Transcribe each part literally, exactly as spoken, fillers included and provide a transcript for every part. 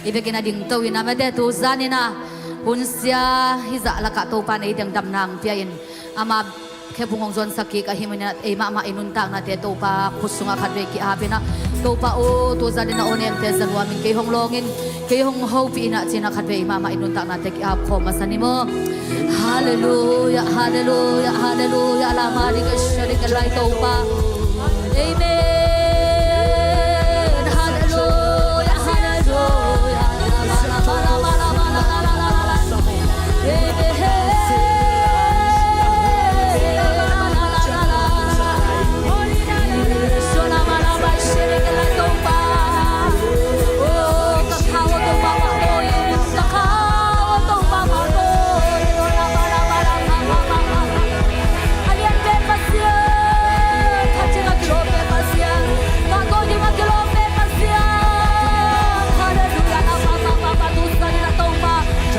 I vekin a dingto in a mate tu zanin a hunsia hizah lakah Topa nei dengdamna hong pia in, ama khephung hong zonsak kik ahih manin a ei mahmah i nuntaknate Topa khut sungah khatvei ki-ap in a, Topa aw, tu zanin a aw nemte za nuam in, kei hong lawng in, kei hong hopih in a ci-in a khatvei ei mahmah i nuntaknate ki-ap khawm masa ni maw. Halleluia, halleluia, halleluia. Lama di ka shari ka lai Topa. Amen. Halleluia, halleluia. Amen.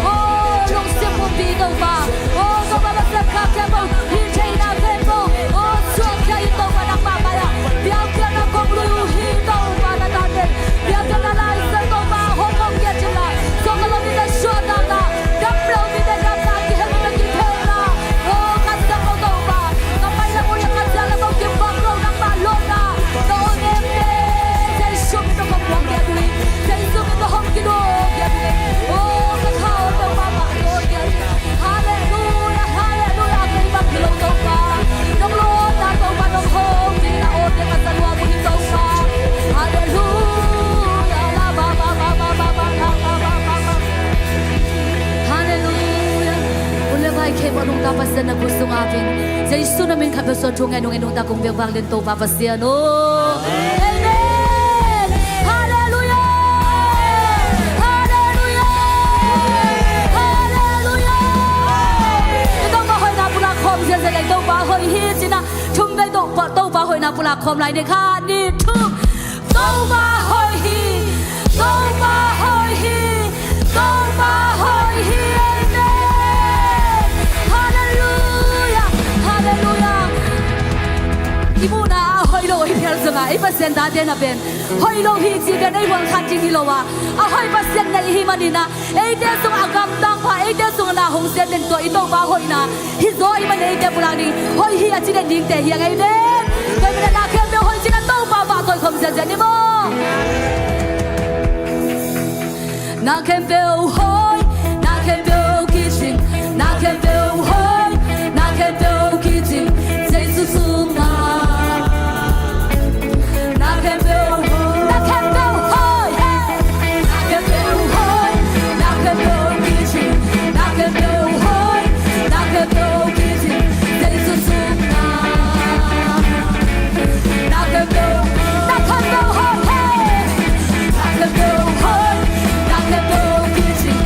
Aw, lungsim pumpi Topa. Aw, Topa Pasian, kha khempeuh, hih theihna khempeuh, aw, suakkhia in Topa nangmah mai-ah biakpiakna kong lui uh hi. Topa na tate biakpiakna Lai Siangtho Topa hong hong ngiat in la, suak a lo mite suahtakna, dam lo mite damna, kihelh mite kithelna, aw, ka siangtho Topa, ka pai lam uh le ka ciah lam uh kibang lo nangmah lawhna, na aw nemte Jesu min tawh kong buang ngiat uh hi. Jesu min tawh hong kidawk ngiat uh hi. Aw, ka kha aw Topa mah lawh ngiat uh hi. Halleluia, halleluia. Kei bang hi lo Topa, nong lawhna Topa nong hong ding na aw te ka za nuam uh hi Topa. Halleluia. Halleluia. U le pai khempeuh a nungta Pasian na khut sung apin, Jesu na min khat peuh suang thu ngen nung en nungta kong biak vang den Topa Pasian aw. Amen. Halleluia. Halleluia. Halleluia. I Topa hoihna pulak khawm ziahziah leh Topa hoih hi ci-in a thum vei Topa, Topa hoihna pulak khawm lai ni. Khat, nih, thum. Topa hoih hi. Topa hoih hi. Topa hoih hi. Amen. Halleluia. Halleluia. I muhna a hoih lo hi phial zongah ei Pasian tate na pen hoih lo hi ci pen ei huang khat ding hi lo a, a hoih Pasian na i hih manin a, eite sung a gamtang pha, eite sung na hong siat den tua i Topa hoihna hi zaw i man eite pulak ding, hoih hi a ci den dingte hi hang. Amen. Tua i manin a na khempeuh hoih ci-in a Topa vak koih khawm ziahziah ni maw. Na khempeuh hoih, na khempeuh kicing, na khempeuh hoih, na khempeuh kicing, Jesu sungah. Na khempeuh hoih, na khempeuh hoih, hey. Na khempeuh hoih, na khempeuh kicing, na khempeuh hoih, na khempeuh kicing, Jesu sungah. Na khempeuh, na khempeuh hoih, hey. Na khempeuh hoih, na khempeuh kicing,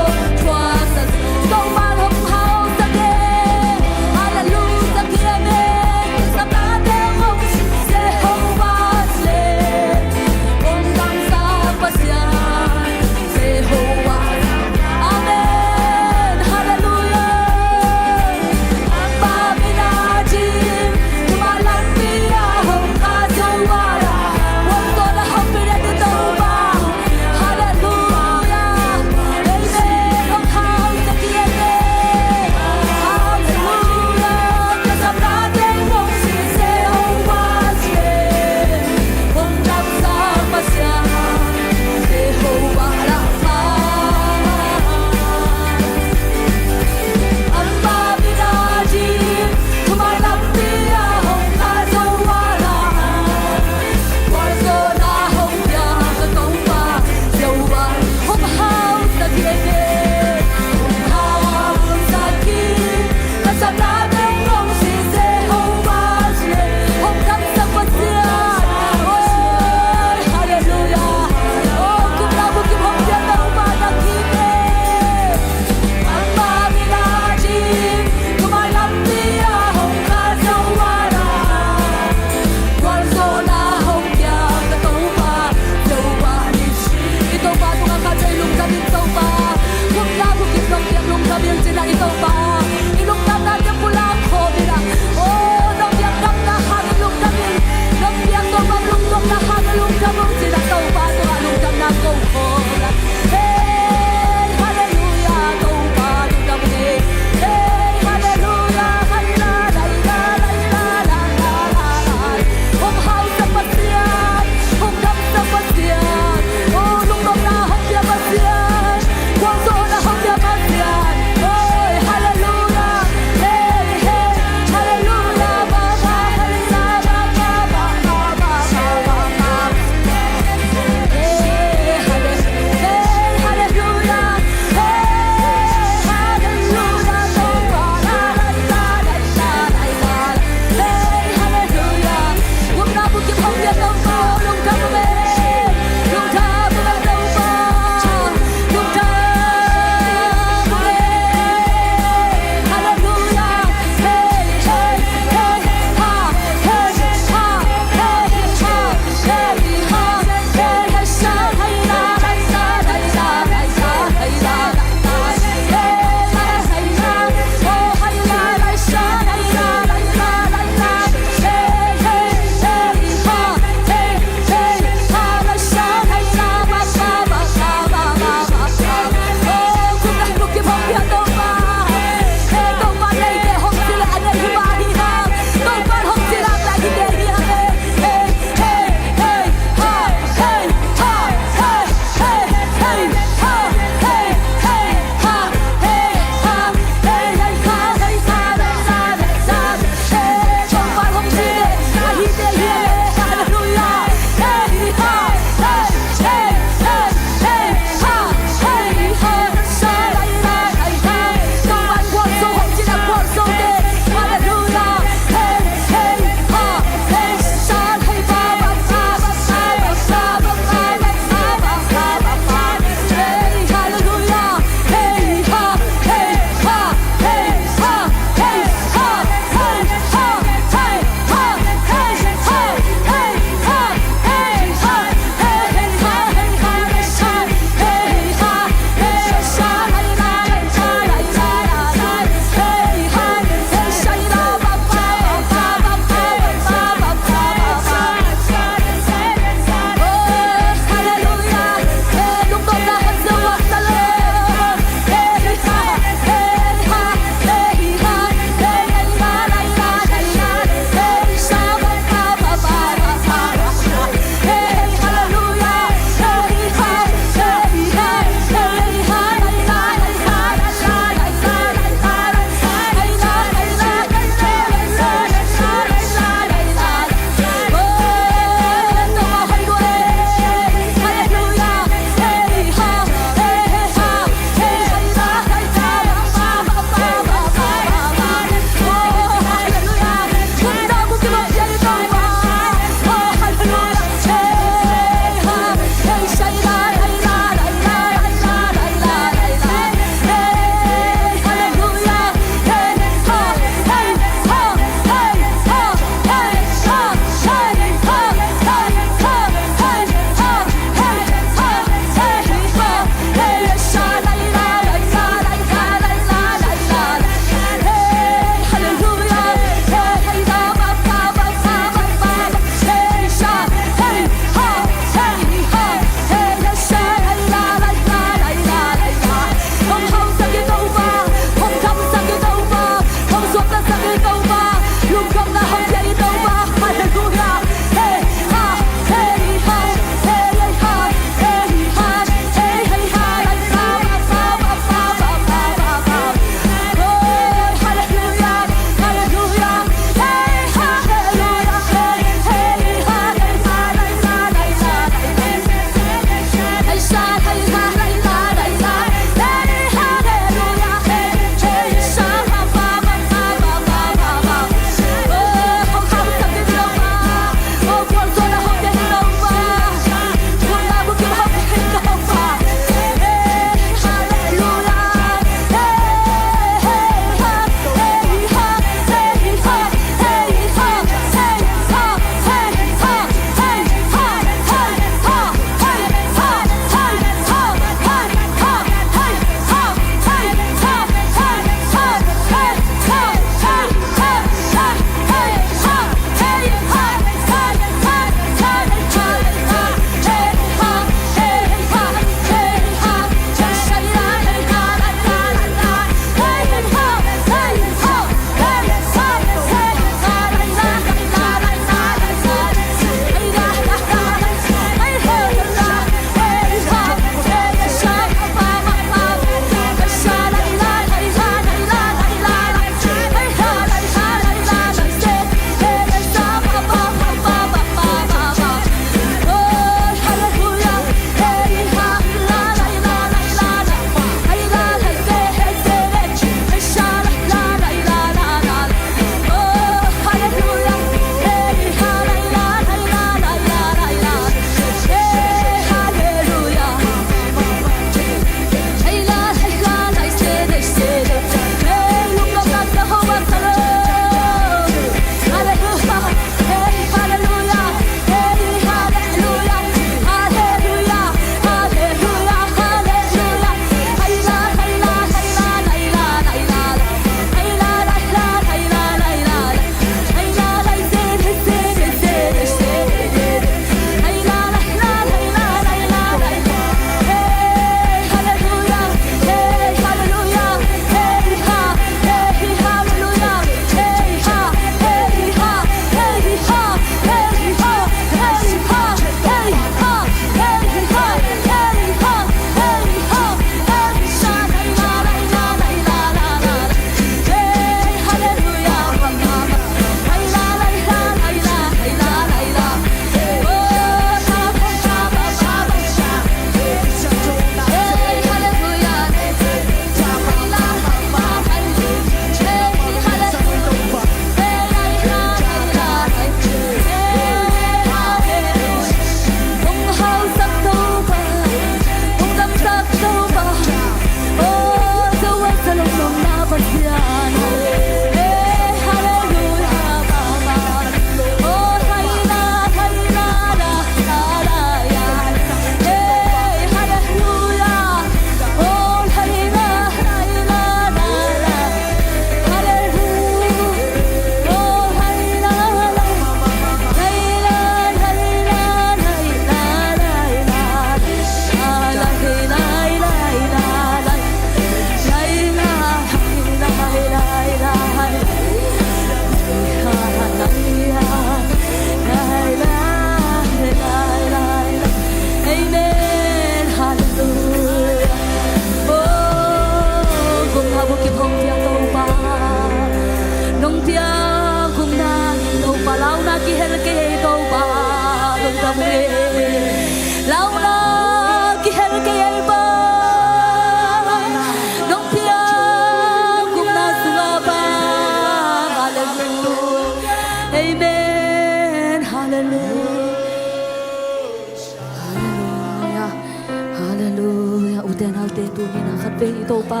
Ute naute, tuni-in ah khatvei i Topa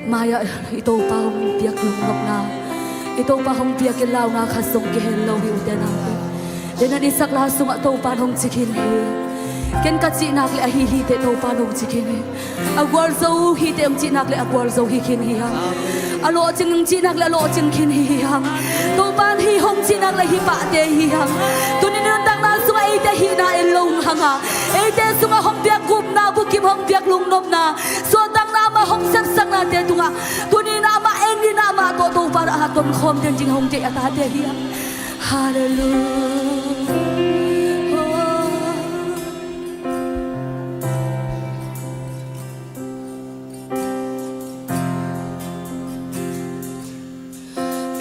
mai-ah i Topa hong piak lungnopna, i Topa hong piak i launa khat zong kihel lo hi, ute naute. Tua ahih manin i sakla sungah Topa'n hong ci khin hi. Ken ka cih nak leh ahi hi teh Topa'n hong ci khin hi. A gualzo hi teh hong cih nak leh a gualzo hi khin hi hang. A lawhcing hong cih nak leh a lawhcing khin hi hi hang. Topa'n hi hong cih nak leh hi pahte hi hang. Tuni nuntakna sungah eite hihna en lo hang a, eite sungah hong piak gupna bukim, hong piak lungnopna, suahtakna, amah hong sepsaknate tungah, tuni-in ah amah en in ah amah tawh Topa a tonkhawm den ding hong deih a tate hi hang. Halleluiah.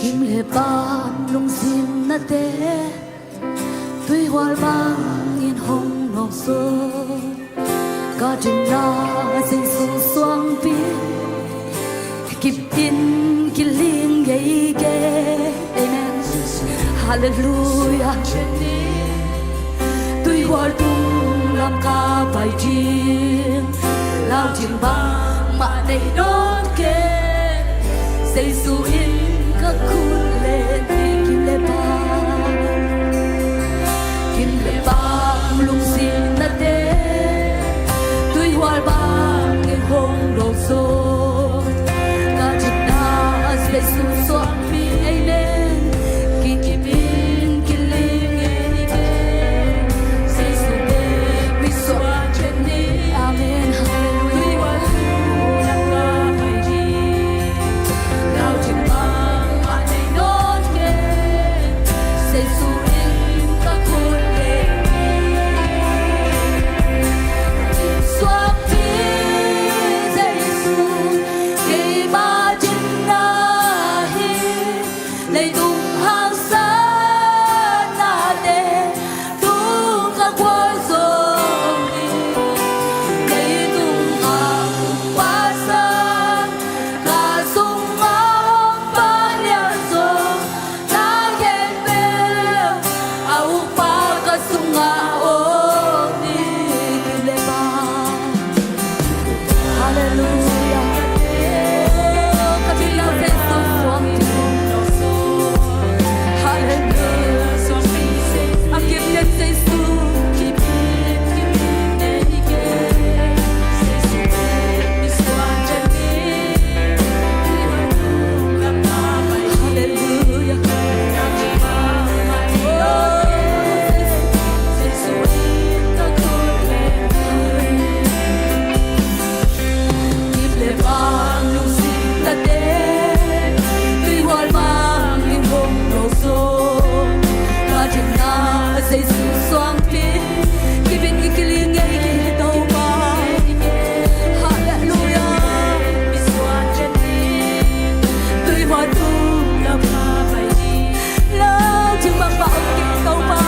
Kim le paam lungsim nate, tuihual bangin hong nawk zaw. Ka dinna Jesu suangpi, kip in kiling ngei kei. Amen. Halleluiah. Tuihual tung lam ka pai ding, lau ding bangmah nei nawn kei. Jesu in ka khut len hi. Kim le paam, kim le paam lungsim nate, tuihual bangin hong nawk zaw. Ka dinna Jesu suangpi, amen. Kikip in kiling ngei kei. Jesu bek mi suak chen ni. Amen. Halleluiah. Leitung haksatnate tung ka gualzo hi. Leitung a ukpa sang, ka sungah hong palian zo. Na khempeuh a ukpa ka sungah om hi. Kim le paam. Halleluiah. Oh, ka dinna Jesu suangpi. Halleluiah. A kip den Jesu. Halleluiah. Oh, Jesu. Kip le paam lungsim nate, tuihual bangin hong nawk zaw. Ka dinna Jesu suangpi, kip in kiling ngei kei Topa. Halleluiah. Tuihual tung lam ka pai ding. Lau ding bangmah om kei Topa.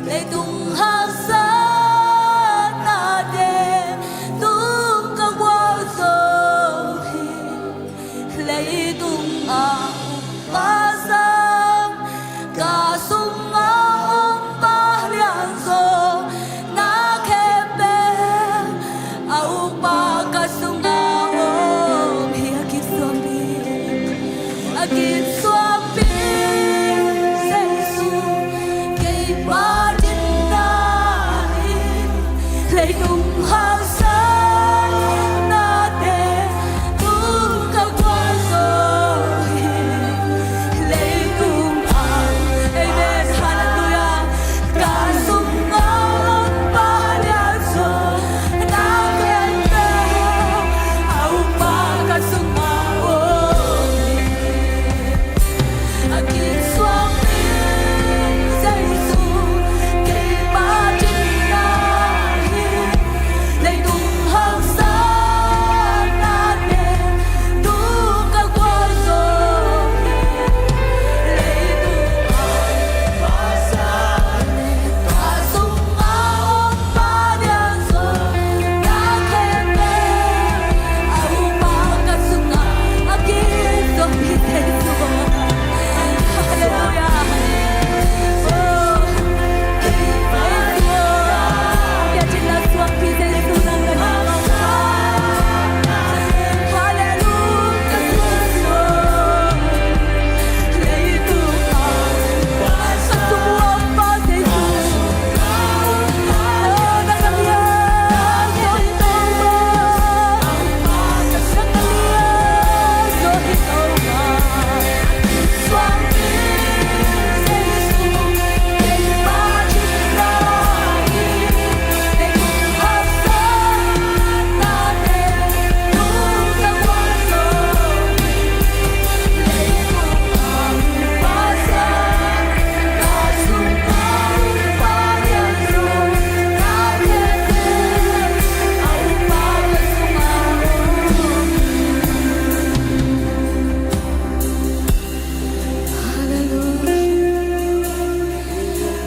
Leitung haksatnate tung ka gualzo hi. Leitung a ukpa sang, ka sungah om pa lianzaw, na khempeuh a ukpa ka sungah om hi. A kipsuangpi, a kipsuangpi Jesu, kei pa dinna hi. Leitung haksatnate tung ka gualzo hi. Leitung a, amen, halleluiah. Ka sungah om pa lianzaw, na khempeuh a ukpa ka sungah om hi. A kipsuangpi Jesu, kei pa dinna hi. Leitung haksatnate tung ka gualzo hi. Leitung a, ka sungah om pa lianzaw, na khempeuh a ukpa ka sungah, a kipsuangpi Jesu. Halleluiah. Oh, Jesu, biakpiakna suangpi Jesu nang ka hi. Halleluiah. Leitung a, ka sungah om pa Jesu.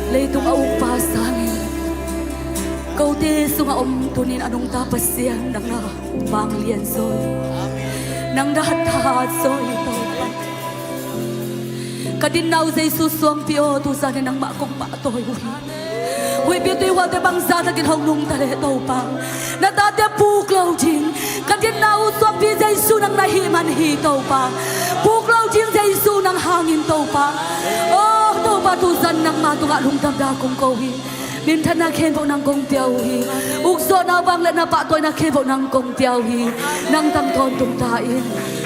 Leitung a ukpa sangin kote sungah om tunin a nungta Pasian nang na vanglian zaw hi. Nang na thahat zaw hi Topa. Ka dinna uh Jesu suangpi aw, tuzanin nangmah kong pahtawi uh hi. Huihpi tuihualte bangzah takin hong nungta leh Topa, na tate puk lo ding. Ka dinna uh suangpi Jesu nang na hih man hi Topa. Puk lo ding Jesu nang hangin Topa. Aw Topa, tuzan nangmah tungah lungdamna kong ko hi. Minthanna khempeuh nang kong pia uh hi. Ukzawhna, vangliatna, pahtawina khempeuh nang kong pia uh hi. Nang tang tawntung ta in.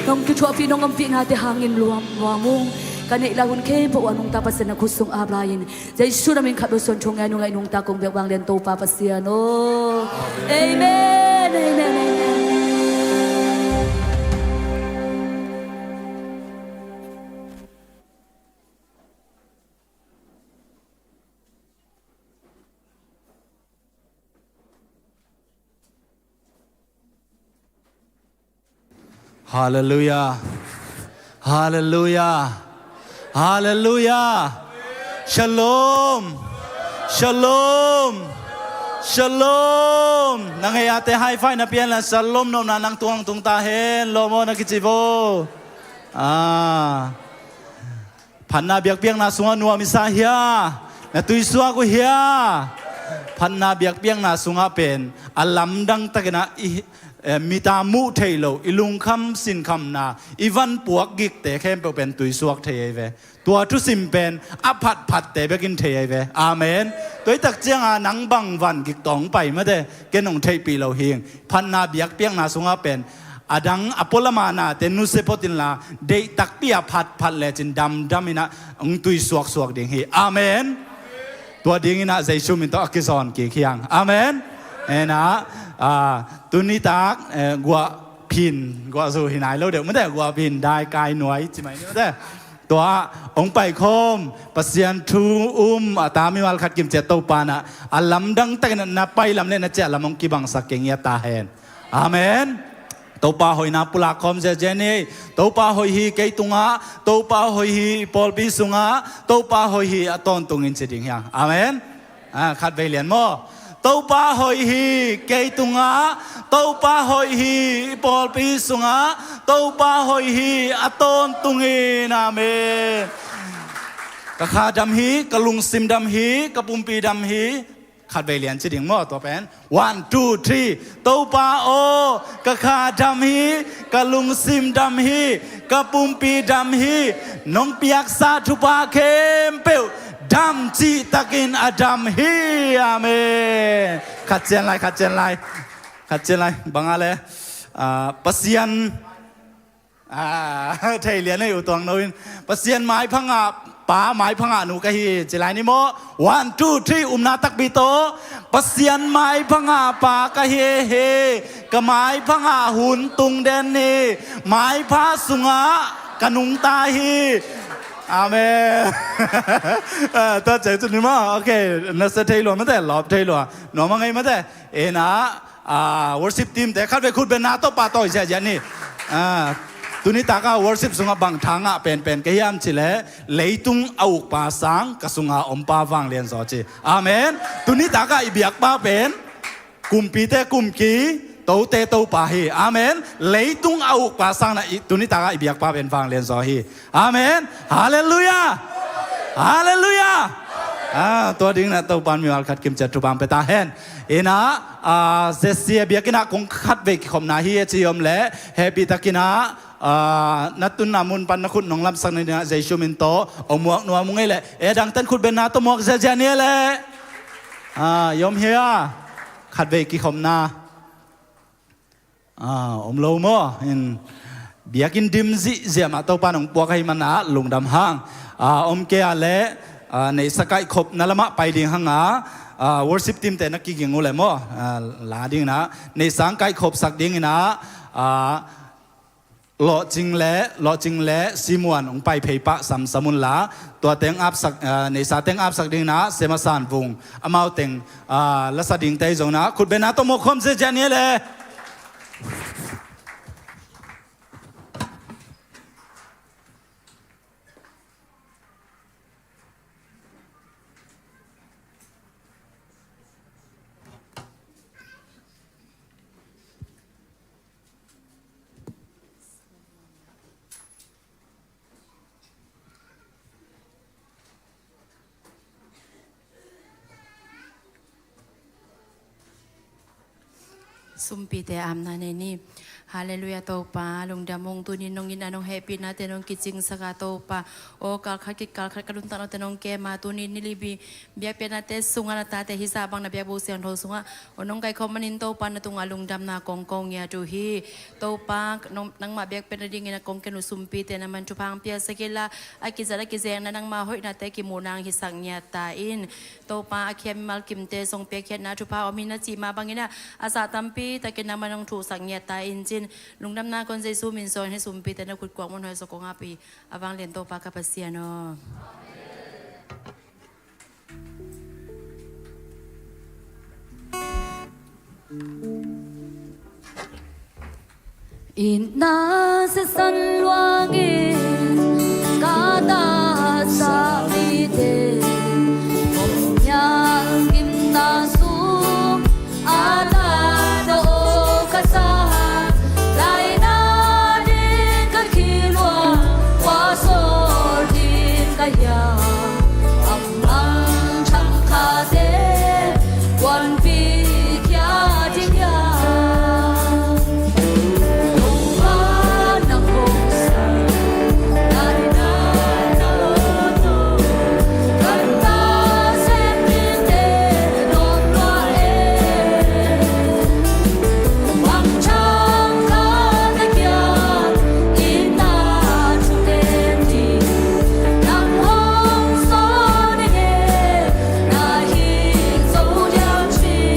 Nong kithuahpih nong ompihnate hangin luam luam ung. Ka neih lai hun khempeuh uh a nungta Pasian na khut sung ap lai-in, Jesu na min khat bek suang thu ngai nung ngai nungta kong biak vanglian Topa Pasian aw. Amen, amen, amen. Halleluiah. Halleluiah. Halleluiah. Shalom. Shalom. Shalom. Na ngei ate high five na pian la, shalom nopna nang tungah tung ta hen. Lawm aw, na kici vo. Ah. Phatna biakpiakna sungah nuam i sa hia? Na tuisuak uh hia? Phatna biakpiakna sungah pen a lamdang takin ah i, eh, mit a muh theih loh, i lungkham sinkhamna, i vanpuak gikte khempeuh pen tuisuak thei ahi ve. Tua thusim pen a phatphatte bekin thei ahi ve. Amen. Tua i tak cianga nang bang van gik tawh hong pai mate, ken hong theihpih lo hing. Phatna biakpiakna sungah pen a dang a pualam a nate nusia phot inla, deih takpi a phatphat lecin damdam in ah hong tuisuaksuak ding hi. Amen. Tua dingin ah Jesu min tawh a kizawn kik hi hang. Amen. En ah, ah, tuni tak, eh, guah phin, guah zu hi nai lo deuh mate, guah phin dai kai nuai ci mai ni mate. Tua hong paikhawm Pasian thu um a ta mimal khat kimciat Topa in ah a lamdang takin na pailam le na ciahlam hong kibangsak kei ngiat ta hen. Amen. Topa hoihna pulak khawm ziazia ni. Topa hoih hi kei tungah, Topa hoih hi i pawlpi sungah, Topa hoih hi a tawntungin ci ding hi hang. Amen. Ah, khatvei lian maw? Topa hoih hi kei tungah, Topa hoih hi i pawlpi sungah, Topa hoih hi a tawntungin. Amen. Ka kha dam hi, ka lungsim dam hi, ka pumpi dam hi. Khatvei lian ci ding maw, tua pen? One, two, three. Topa aw, ka kha dam hi, ka lungsim dam hi, ka pumpi dam hi. Nong piaksa thupha khempeuh dam cihtakin a dam hi. Amen. Khat cian lai, khat cian lai. Khat cian lai. Bang a le, ah, Pasian, ah, thei lian ei, U Tuang No in, Pasian maipha ngah pa, maipha ngah nu ka hi ci lai ni maw? One, two, three, umna takpi tawh. Pasian maipha ngah pa ka hi hi. Ka maipha ngah hun tung den hi. Maipha sungah ka nungta hi. Amen. Ah, tua ciang cun ni maw? Okay, na sia thei lua mate, lawp thei lua. Nuam a ngei mate. Ina, ah, worship team te khatvei khutbenna tawh pahtawi ziahziah ni. Ah, tuni taka worship sungah bang tha ngah penpen ka hiam cih leh, leitung a ukpa sang ka sunga ompa vanglianzaw ci. Amen. Tuni taka i biakpa pen kumpite kumki, tote Topa hi. Amen. Leitung a ukpa sang na i, tuni taka i biakpa pen vanglianzaw hi. Amen. Halleluiah. Halleluiah. Ah, tua ding na Topan mimal khat kimciat thupha pia ta hen. Ina, ah, J C a biakinn ah kong khatvei kikhopna hi a ci om leh, hehpih takin ah, ah, na tunna mun pan na khut nong lamsak na dingah Jesu min tawh hong muak nuam ung ei leh, e dangten khutbenna tawh muak ziahziah ni leh. Ah, i om hia? Khatvei kikhopna. Ah, om lo maw? In, biakinn dim zihziah mah Topa nong puak ahih manin lungdam hang. Ah, om kei a leh, ah, neihsa kaihkhopna lamah pai ding hang a, ah, worship team te na kiging uh leh maw? Ah, la dingin ah, neihsa kaihkhopsak dingin ah, ah, Lawhcing le, Lawhcing le Simuan hong pai phei pah samsam un la, tua teng apsak, ah, neihsa teng apsak dingin ah Sema San Vung, amau teng, ah, lasa ding te zong na khutbenna tawh muak khawm ziahziah ni leh. Sumpite amna nei ni. Halleluiah Topa, lungdam ung, tuni nong itna nong hehpihna te nong kicingsak a Topa. Aw, kalkhat kik kalkhat ka nuntakna te nong kem a, tuni Nilibi biakpiaknate sungah na tate hizah bang na biakbuk siangtho sungah aw nong kaikhawm manin Topa na tungah lungdamna kong ko ngiat uh hi. Topa, nong, nangmah biakpiakna dingin a kong ken uh sumpite na man thupha hong piasak inla, a kizat a kizengna nangmah hoihnate kimuhna hong hisak ngiat ta in. Topa, a khiam mimal kimte zong piakkhiatna thupha om hi na cih mah bangin ah, a zah tampi takin nangmah nong thuhsak ngiat ta in cin. Lungdamna kong Jesu min zawng hi sumpite na khut kuak mun hoi zaw kong ap hi. A vanglian Topa ka Pasian aw. Itna sisan luangin ka tatsa mite, hong ngial gimna sung a tat a aw ka sa, laina din ka khi lua, kua sawl din ka hiam, a mang thangkhate kuanpi khia ding hiam? Topa na kongsan laina na aw tawh kan ta sem dingte nuam lua e. Bang thangkhate kiang itna thu gen ding nang hong sawl ding e. Na hih zo diam cih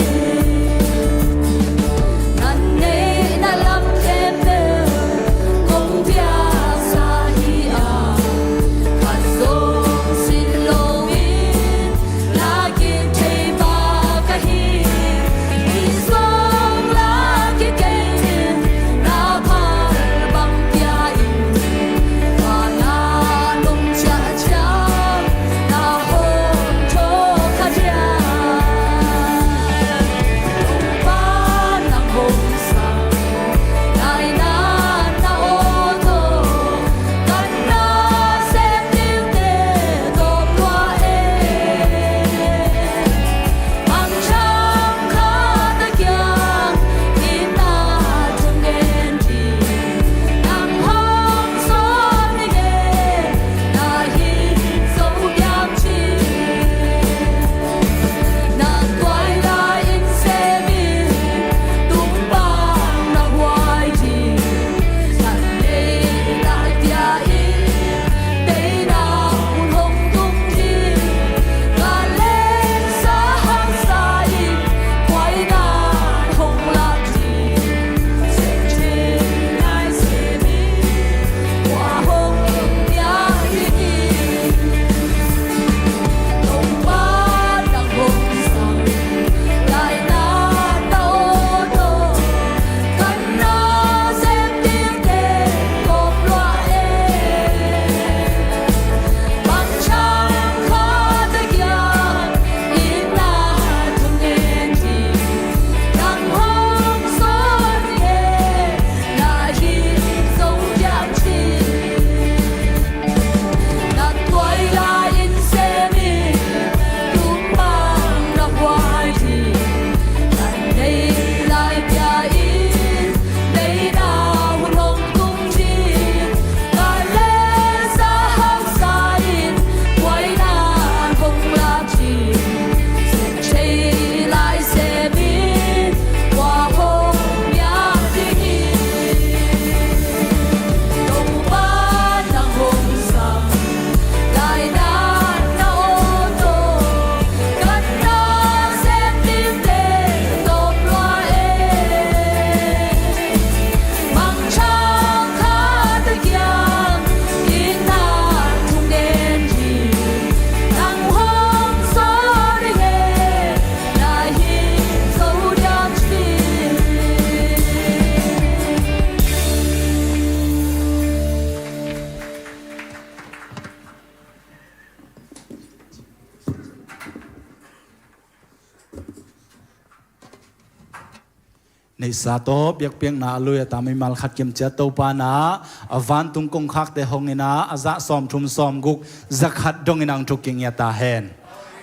neihsa tawh biakpiakna a lui a tami malkhat kimciat Topa na a vantung kongkhakte hong ina a zah sawmthum sawmguk zakhat dongin ang thuk kingia ta hen.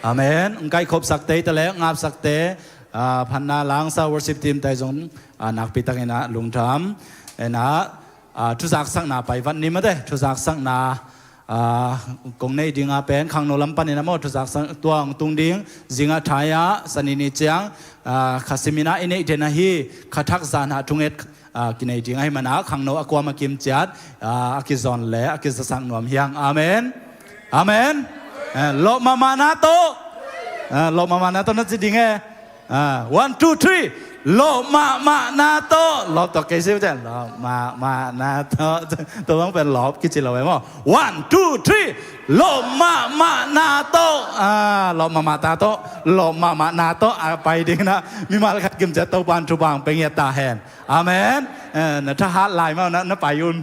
Amen. Ang kaikhopsakte ita le ngapsakte, ah, phanna langsa worship team tai zong, ah, nakpi takin ah lungdam. Ena, ah, thuzaksakna pai vat ni mate, thuzaksakna, ah, kong nei dinga pen khangno lam panin a maw, thuzaksak tuang tung ding, zinga thai-ah, sanini ciang, ah, khasimina i neih den ahi, khathak zana thunget, ah, kinei ding ahi mana, khangno a kuama kimciat, ah, a kizon le, a kizasak nuam hiang. Amen. Amen. Eh, lawp mahmahna tawh. Ah, lawp mahmahna tawh na ci ding e. Ah, one, two, three. Lawp mahmahna tawh. Lawp tawh kei si cian. Lawp mahmahna tawh. Tua bang pen lawp kici lo e maw. One, two, three. Lawp mahmahna tawh. Ah, lawp mahmahna tawh. Lawp mahmahna tawh. Ah, pai ding na. Mimal khat kimciat Topan thupha pia ngiat ta hen. Amen. Eh, na thahat lai maw, na, na pai un.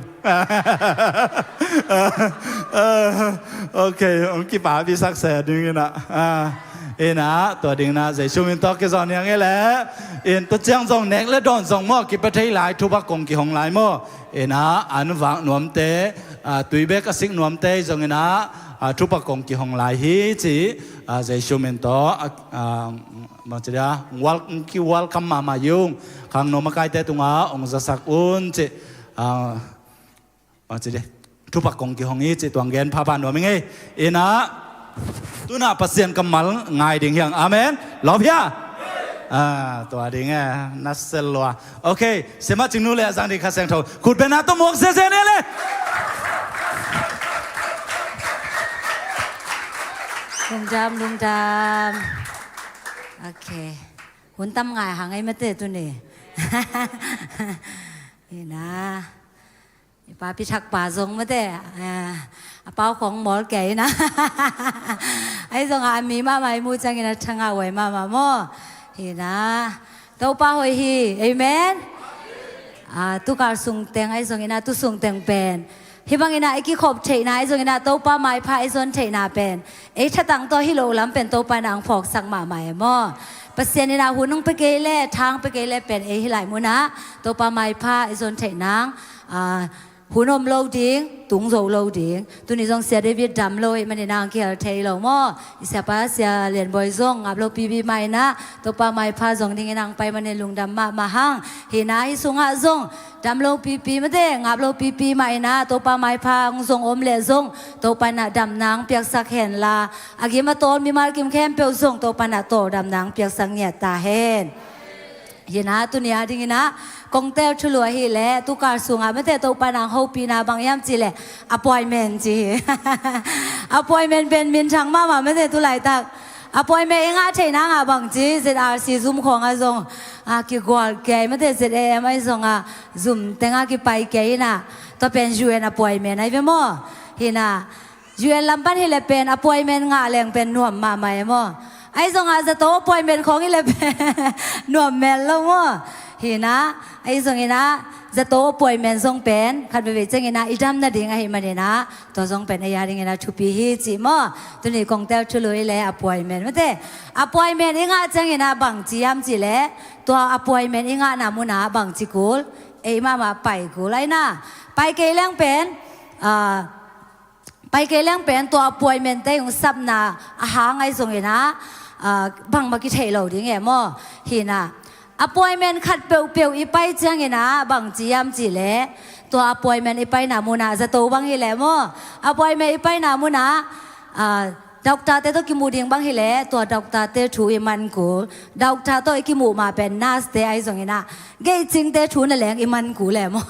Eh, ok, hong kipapi sakse ding ina. Ah, ina, tua ding na, Jesu min tawh kizon hiang i le. In tua ciang zong nek le dawn zong maw, kipia thei lai, thupha kong kihong lai maw. Ina, an vak nuamte, ah, tui bek a sik nuamte zong ina, ah, thupha kong kihong lai hi ci, ah, Jesu min tawh, ah, ah, Bang ci dia, wel-, ki welcome mahmah yung. Khangno makaite tunga ong zasak un ci. Ah, bang ci dia, thupha kong kihong hi ci tuang gen phapha nuam ing ei. Ina, tuna Pasian kammal ngai ding hiang. Amen. Lawp hia? Ah, tua ding e, na sel lua. Ok, Siamah Cingnu le a zang ding Kha Siangtho khut bena tawh muak sese ni le. Lungdam, lungdam. Ok. Hun tam ngai hang ei mate tuni. Ina. I papi thak pa zong mate. Ah, a pau khong mawl kei ina. Ahi zong a mi mahmah i mu ciang ina thanga wai mahmah maw. Ina. Topa hoih hi. Amen. Ah, tukal sung teng ahi zong ina tu sung teng pen. Hih bangin ah i kikhop theihna, i zongin ah Topa maipha i zon theihna pen ei thatang tawh hi lo lam pen Topa in ah ang phawksak mahmah e maw. Pasian in ah hun hong pia kei le, thang pia kei le pen ei hih lai munah Topa maipha i zon theih nang, ah, hun om lo ding, tung zo lo ding. Tuni zong Sia David dam lo ahih manin ah ang kihel thei lo maw. I siapa Sia Lian Bawi zong ngap lo pipi mah in ah Topa maipha zong dingin ang pai manin lungdam mahmah hang. Hih na hih sungah zong dam lo pipi mate, ngap lo pipi mah in ah Topa maipha hong zong om leh zong Topa in ah damna hong piaksak hen la, a gim a tawl mimal kim khempeuh zong Topa in ah tawldamna hong piaksak ngiat ta hen. Hih na tuni a dingin ah kong tel thulu ahih leh tukal sungah mate Topa in ah hong hopihna bang hiam cih leh appointment ci hi. Appointment pen minthang mahmah mate tu laitak. Appointment i ngah theihna ngah bang ci, Z R C zum khawngah zong, ah, kigual kei mate, Z A M ahi zongah zum tengah kipai kei in ah, tua pen U N appointment ahi ve maw. Hih na U N lam pan hi leh pen appointment ngah leng pen nuam mahmah e maw. Ahi zongah zato appointment khawng hi leh pen nuam mel lo maw. Hih na, ahi zongin ah zato appointment zong pen khat veivei ciangin ah i dam nading ahih manin ah tua zong pen ei a dingin ah thupi hi cih maw. Tuni kong tel thulu i le appointment mate. Appointment i ngah ciangin ah bang ci hiam cih leh tua appointment i ngahna munah bang ci kul, ei mahmah pai kul ahi na. Pai kei leng pen, ah, pai kei leng pen tua appointment te hong sapna a hang ahi zongin ah, ah, bangmah kitheih lo ding e maw. Hih na appointment khat peuhpeuh i pai ciangin ah bang ci hiam cih leh tua appointment i paina munah zato bang hi leh maw. Appointment i paina munah, ah, doctor te tawh kimuh ding bang hi leh tua doctor te thu i man kul. Doctor tawh i kimuh mah pen nurse te ahi zongin ah geicing te thu na leng i man kul e maw.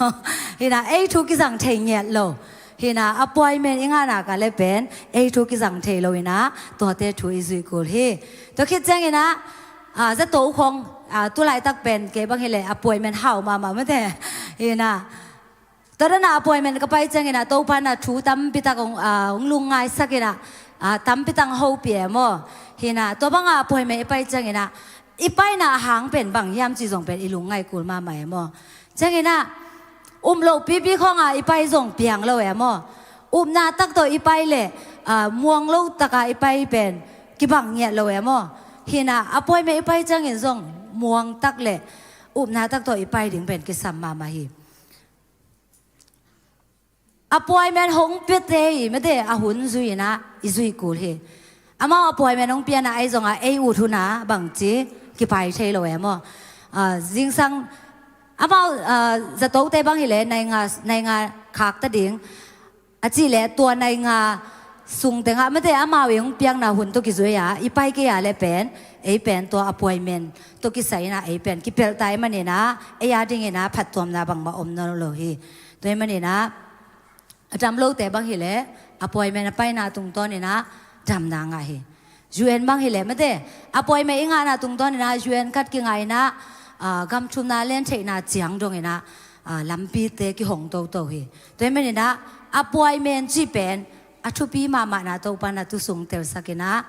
Hih na ei thu kizang thei ngiat lo. Hih na appointment i ngahna ka le pen ei thu kizang thei lo in ah tuate thu i zuih kul hi. Tua khit ciangin ah, ah, zato khawng, ah, tu laitak pen kei bang hi leh appointment hau mahmah mate. Hih na tua dan ah appointment ka pai ciangin ah Topa in ah thu tampi tak hong, ah, hong lungngai sak in ah, ah, tampi tak hong hopih e maw. Hih na tua bangah appointment i pai ciangin ah i paina a hang pen bang hiam cih zong pen i lungngai kul mahmah e maw. Ciangin ah um loh pipi khawngah i pai zong piang lo e maw. Upna tak tawh i pai leh, ah, muang lo takah i pai pen kibang ngiat lo e maw. Hih na appointment i pai ciangin zong muang tak leh upna tak tawh i pai ding pen kisam mahmah hi. Appointment hong piate i mate a hun zui inah i zui kul hi. Amau appointment hong piana ahi zongah ei ut huna bangci kipai thei lo e maw? Ah, zingsang amau, ah, zatote bang hileh nai nga, nai nga khak ta ding a cih leh tua nai nga sung tengah mate amau i hong piakna hun tawh kizui a i pai kei a leh pen ei pen tua appointment tawh kisai inah ei pen kipelh ta i maninah ei a dinginah phattuamna bangmah om nawn lo hi. Tua i maninah a dam lote bang hileh appointment a paina tungtawn inah damna ngah hi. U N bang hileh mate appointment i ngahna tungtawn inah U N card kingah inah, ah, gam thumna len theihna ciang dong inah, ah, lampite kihong toto hi. Tua i maninah appointment cih pen a thupi mahmahna Topa na tu sung telsak inah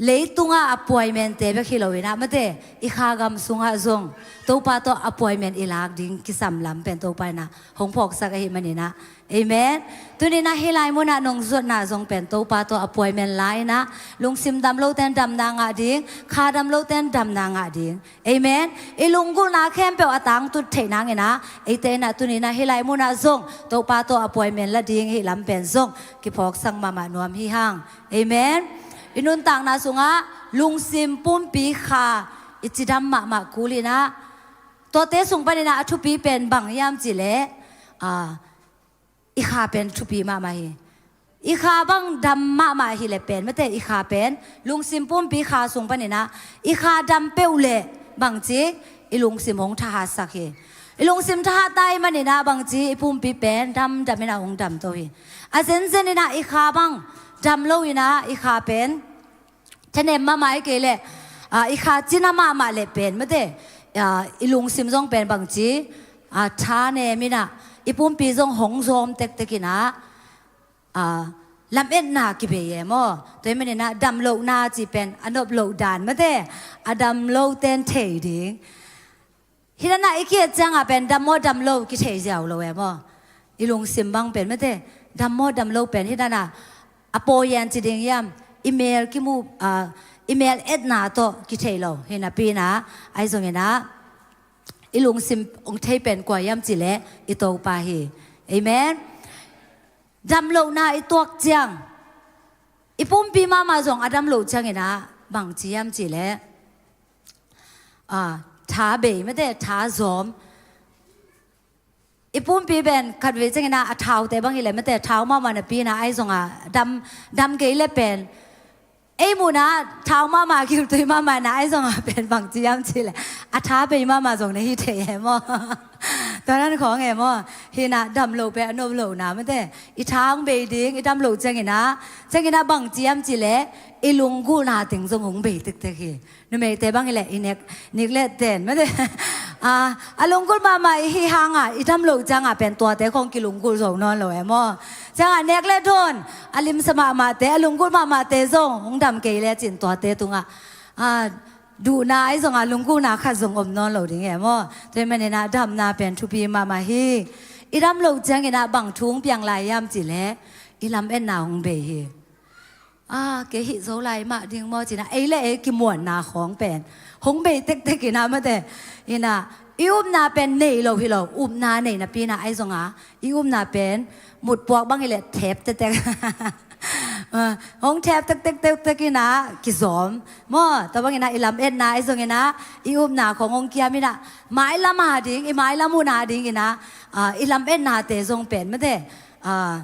leitungah appointment te bek hi lo inah mate i kha gam sungah zong Topa tawh appointment i lak ding kisam lam pen Topa inah hong phawksak ahi maninah. Amen. Tuninah hih lai munah nong zuatna zong pen Topa tawh appointment la inah lungsim dam loten damna ngah ding, kha dam loten damna ngah ding. Amen. I lunggulhna khempeuh a tangtut theih nanginah eite inah tuninah hih lai munah zong Topa tawh appointment la ding hih lam pen zong kiphawksak mahmah nuam hi hang. Amen. I nuntakna sungah lungsim, pumpi, kha i cidam mahmah kul inah tuate sung paninah a thupi pen bang hiam cih leh, ah, i kha pen thupi mahmah hi. I kha bang dam mahmah hileh pen mate i kha pen lungsim, pumpi, kha sung paninah i kha dam peuh leh bangci i lungsim hong thahatsak hi. I lungsim thahat ta i maninah bangci i pumpi pen damdam inah hong damto hi. A zenzen inah i kha bang dam lo inah i kha pen thanem mahmah i kei leh, ah, i kha cina mahmah leh pen mate, ah, i lungsim zong pen bangci, ah, thanem inah i pumpi zong hong zawm tektek inah, ah, lametna kibei e maw? Tua i maninah dam lohna cih pen a nop loh dan mate a dam loten thei ding. Hih dana i ki-et ciangah pen dam maw dam lo kithei ziau lo e maw? I lungsim bang pen mate dam maw dam lo pen hih dana a pawian ci ding hiam? I mel kimu, ah, i mel etna tawh kithei lo hi napi inah ahi zonginah i lungsim hong thei pen kua hiam cih leh i Topa hi. Amen. Dam lohna i tuak ciang i pumpi mahmah zong a dam loh cianginah bangci hiam cih leh, ah, tha bei mate tha zawm. I pumpi pen khatvei cianginah a thaute bang hileh mate thau mahmah napi inah ahi zongah dam, dam kei leh pen ei muhna thau mahmah, giltui mahmah inah ahi zongah pen bangci hiam cih leh a tha bei mahmah zong na hi thei e maw? Tua nan khawng e maw? Hinah dam loh pen a nop lohna mate i tha hong bei ding i dam loh cianginah, cianginah bangci hiam cih leh i lunggulhna teng zong hong bei tektek hi. Numeite bang hileh i nek, nek leh ten mate, ah, a lunggulh mahmah i hi hangah i dam loh ciangah pen tuate khawng kilunggulh zo nawn lo e maw? Ciangah nek leh dawn a limsa mahmahte, a lunggulh mahmahte zong hong dam kei lecin tuate tungah, ah, duhna ahi zongah lunggulhna khat zong om nawn lo ding e maw? Tua i maninah damna pen thupi mahmah hi. I dam loh cianginah bang thu hong piang lai hiam cih leh i lametna hong bei hi. Ah, kei hih zo lai mah ding maw cinah ei leh ei kimuanna khawng pen hong bei tektek inah mate. Inah i upna pen nei lo hi lo, upna nei napi inah ahi zongah i upna pen mutpuak bang hileh thep tektek. Ah, hong thep tektek tektek inah kizawm maw? Tua bang inah i lametna ahi zonginah i upna khawng hong kiam inah mailam a ding, i mailam hun a dinginah, ah, i lametnate zong pen mate, ah,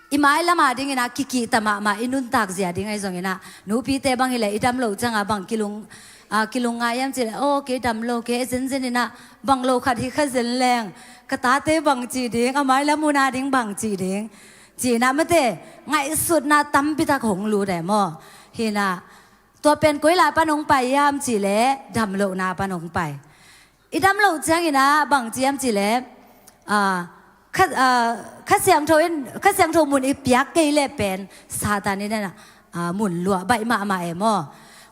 i mailam a dinginah kikihta mahmah i nuntak zia ding ahi zonginah nupite bang hileh i dam loh ciangah bang kilung, ah, kilung ngai hiam cih leh, aw kei dam lo, kei a zenzen inah bang lo khat hi kha zen leng ka tate bangci ding, a mailam hun a ding bangci ding, ci inah mate ngaihsutna tampitak hong lut e maw? Hinah tua pen koi lai pan hong pai hiam cih leh dam lohna pan hong pai. I dam loh cianginah bangci hiam cih leh, ah, kha, ah, Kha Siangtho in, Kha Siangtho mun i piak kei leh pen Satan in inah, ah, mun luah baih mahmah e maw?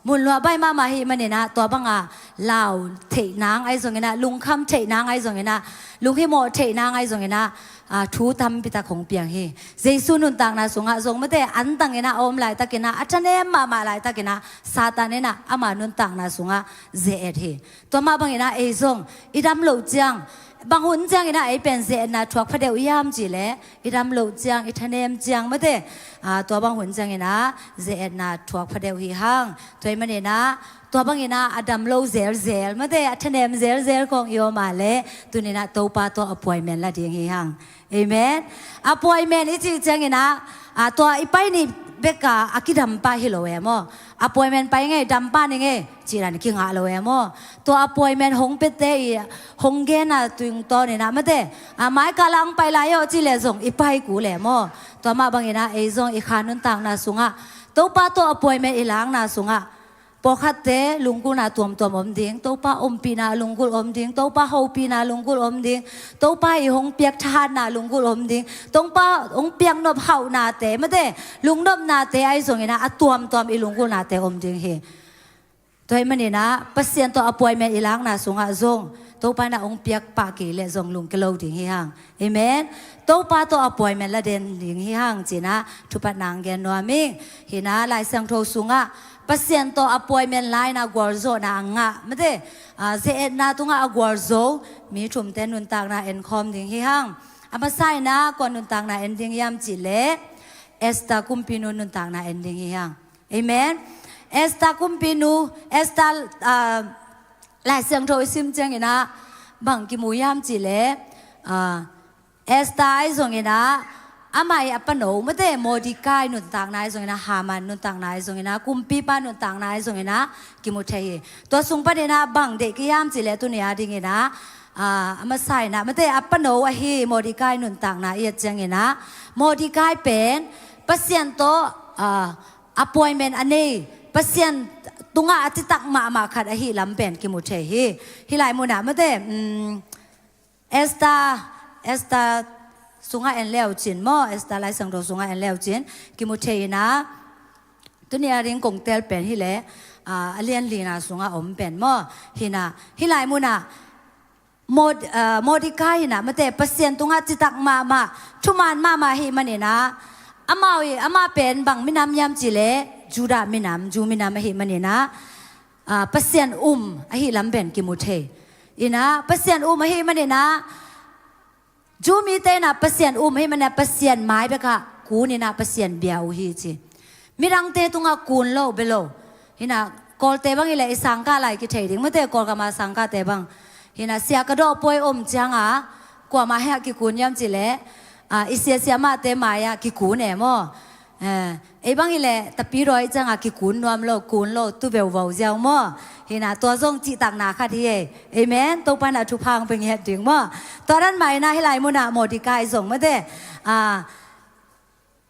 Mun luah baih mahmah hi maninah tua banga lau theih nang ahi zonginah, lungkham theih nang ahi zonginah, lunghimawh theih nang ahi zonginah, a, thu tampi tak hong piang hi. Jesu nuntakna sungah zong mate, antang inah a om laitakinah, a thanem mahmah laitakinah Satan inah ama nuntakna sungah ze-et hi. Tua mah banginah ei zong i dam loh ciang, bang hun cianginah ei pen ze-etna thuak phadeuh hiam cihleh, i dam loh ciang, i thanem ciang mate, a, tua bang hun cianginah ze-etna thuak phadeuh hi hang. Tua ahih maninah tua banginah a dam lo zelzel mate, a thanem zelzel khawng i om a leh, tuninah Topa tawh appointment la ding hi hang. Amen. Appointment i cih cianginah, a, tua i pai ni beka a kidam pah hi lo e maw? Appointment pai ngei, dam pah ni ngei cih dan kingah lo e maw? Tua appointment hong piate i hong genna tungtawninah mate, a, mai kah lang pai lai aw cih leh zong i pai kul e maw? Tua mah banginah ei zong i kha nuntakna sungah Topa tawh appointment i lakna sungah, pawlkhatte lunggulhna tuamtuam om ding, Topa ompihna lunggulh om ding, Topa hopihna lunggulh om ding, Topa i hong piak thahatna lunggulh om ding, Topa hong piak nop hauhnate mate, lungnopnate ahi zonginah a tuamtuam i lunggulhnate om ding hi. Tua ahih maninah Pasian tawh appointment i lakna sungah zong Topa inah hong piak pah kei leh zong lungke lo ding hi hang. Amen. Topa tawh appointment la den ding hi hang cinah thupatna hong gen nuam ing. Hinah Lai Siangtho sungah Pasian tawh appointment la inah gualzawhna a ngah mate, a, ze-etna tungah a gualzo mi thumte nuntakna enkhawm ding hi hang. A masa inah kua nuntakna en ding hiam cihleh, Esther kumpinu nuntakna en ding hi hang. Amen. Esther kumpinu, Esther, a, Lai Siangtho i sim cianginah bang kimu hiam cihleh, a, Esther ahi zonginah amah i a pano mate Mordecai nuntakna ahi zonginah, Haman nuntakna ahi zonginah, kumpipa nuntakna ahi zonginah kimu thei hi. Tua sung paninah bang deih ka hiam cihleh tuni a dinginah, a, a masa inah mate a pano ahi Mordecai nuntakna i et cianginah Mordecai pen Pasian tawh, a, appointment a nei, Pasian tungah a citak mahmah khat ahi lam pen kimu thei hi. Hih lai munah mate, um, Esther, Esther sungah en leucin maw, Esther Lai Siangtho sungah en leucin kimu thei inah, tuni a ding kong tel pen hileh, a, a lian lina sungah om pen maw. Hinah hih lai munah Mord-, a, Mordecai hinah mate Pasian tungah citak mahmah, thuman mahmah ahih maninah, amau i, amah pen bang minam hiam cihleh Judah minam, Jew minam ahih maninah, a, Pasian um ahih lam pen kimu thei. Inah Pasian um ahih maninah, Jew mite inah Pasian um ahih maninah Pasian mai bekah kuninah Pasian bia uh hi ci. Midangte tungah kun lo bia lo. Hinah Kawlte bang hileh i sangkah lai kithei ding mate, Kawlgama sangkahte bang. Hinah sia ka dawh puai om cianga kuamah hiah kikun hiam cihleh, a, i siasia mahte mai-ah kikun e maw? Eh, ei bang hileh tapidawi cianga kikun nuam lo, kun lo, tu veuvau ziau maw? Hinah tua zong cihtakna khat hi ei. Amen. Topa inah thupha hong pia ngiat ding maw? Tua dan mah inah hih lai munah Mordecai zong mate, a,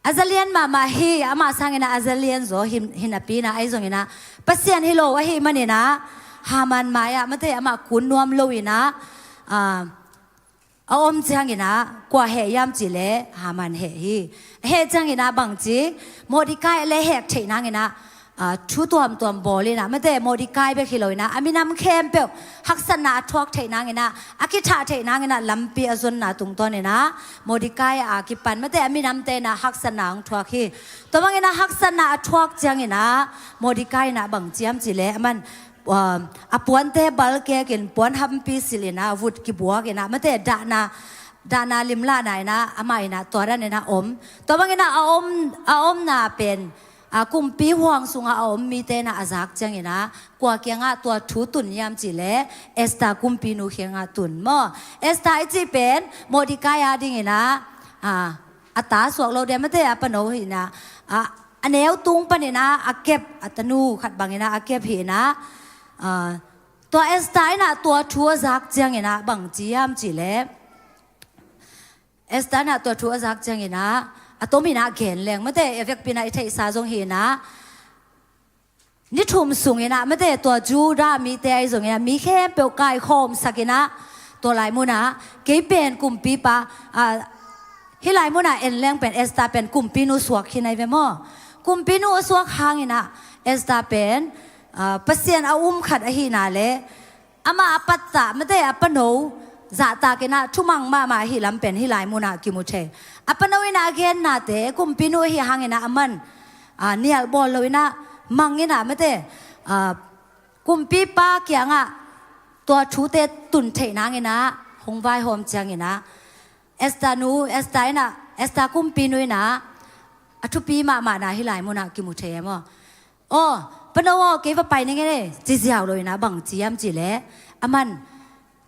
a zalian mahmah hi, amah sanginah a zalian zaw hi, hi napi inah ahi zonginah Pasian hi lo ahih maninah Haman mai-ah mate amah kun nuam lo inah, a, a om cianginah kua heh hiam cihleh Haman heh hi. A heh cianginah bangci, Mordecai a lehhek theih nanginah, a, thu tuamtuam bawl inah mate Mordecai bek hi lo inah a minam khempeuh haksatna a thuak theih nanginah, a kithah theih nanginah lampi a zonna tungtawninah Mordecai a kipan mate a minamte inah haksatna hong thuak hi. Tua banginah haksatna a thuak cianginah Mordecai inah bangci hiam cihleh aman, um, a puante balkekin puan hampi silhinah vut kibuakinah mate dahna, dahna limlahna inah amah inah tua dan inah om. Tua banginah a om, a omna pen, a, kumpi huang sungah a om mite inah a zak cianginah kua kiangah tua thu tun hiam cihleh Esther kumpinu kiangah tun maw? Esther i cih pen Mordecai a dinginah, a, a ta suak lo dia mate a pano hinah, a, a neu tung paninah a kep, a tanu khat banginah a kep hinah, a, tua Esther inah tua thu a zak cianginah bangci hiam cihleh, Esther inah tua thu a zak cianginah a tominah gen leng mate, a vekpinah i theihsa zong hinah ni thum sunginah mate tua Judah mite ahi zonginah mi khempeuh kaikhawmsakinah tua lai munah kei pen kumpipa, a, hih lai munah en leng pen Esther pen kumpinu suak hi nai ve maw? Kumpinu a suak hanginah Esther pen, a, Pasian a um khat ahihna le amah a pattah mate a pano zahtakin ah thumang mahmah ahih lam pen hih lai munah kimu thei. A pano in ah a gennate, kumpinu ahih hangin ah aman, a, nialh bawl loin ah, mang in ah mate, a, kumpipa kiangah tua thute tun theih nangin ah hong vaihawm ciangin ah, Esther nu, Esther in ah, Esther kumpinu in ah a thupi mahmahna hih lai munah kimu thei e maw. Aw, pano aw, kei va pai ning e, ci ziau loin ah bang ci hiam cih leh, aman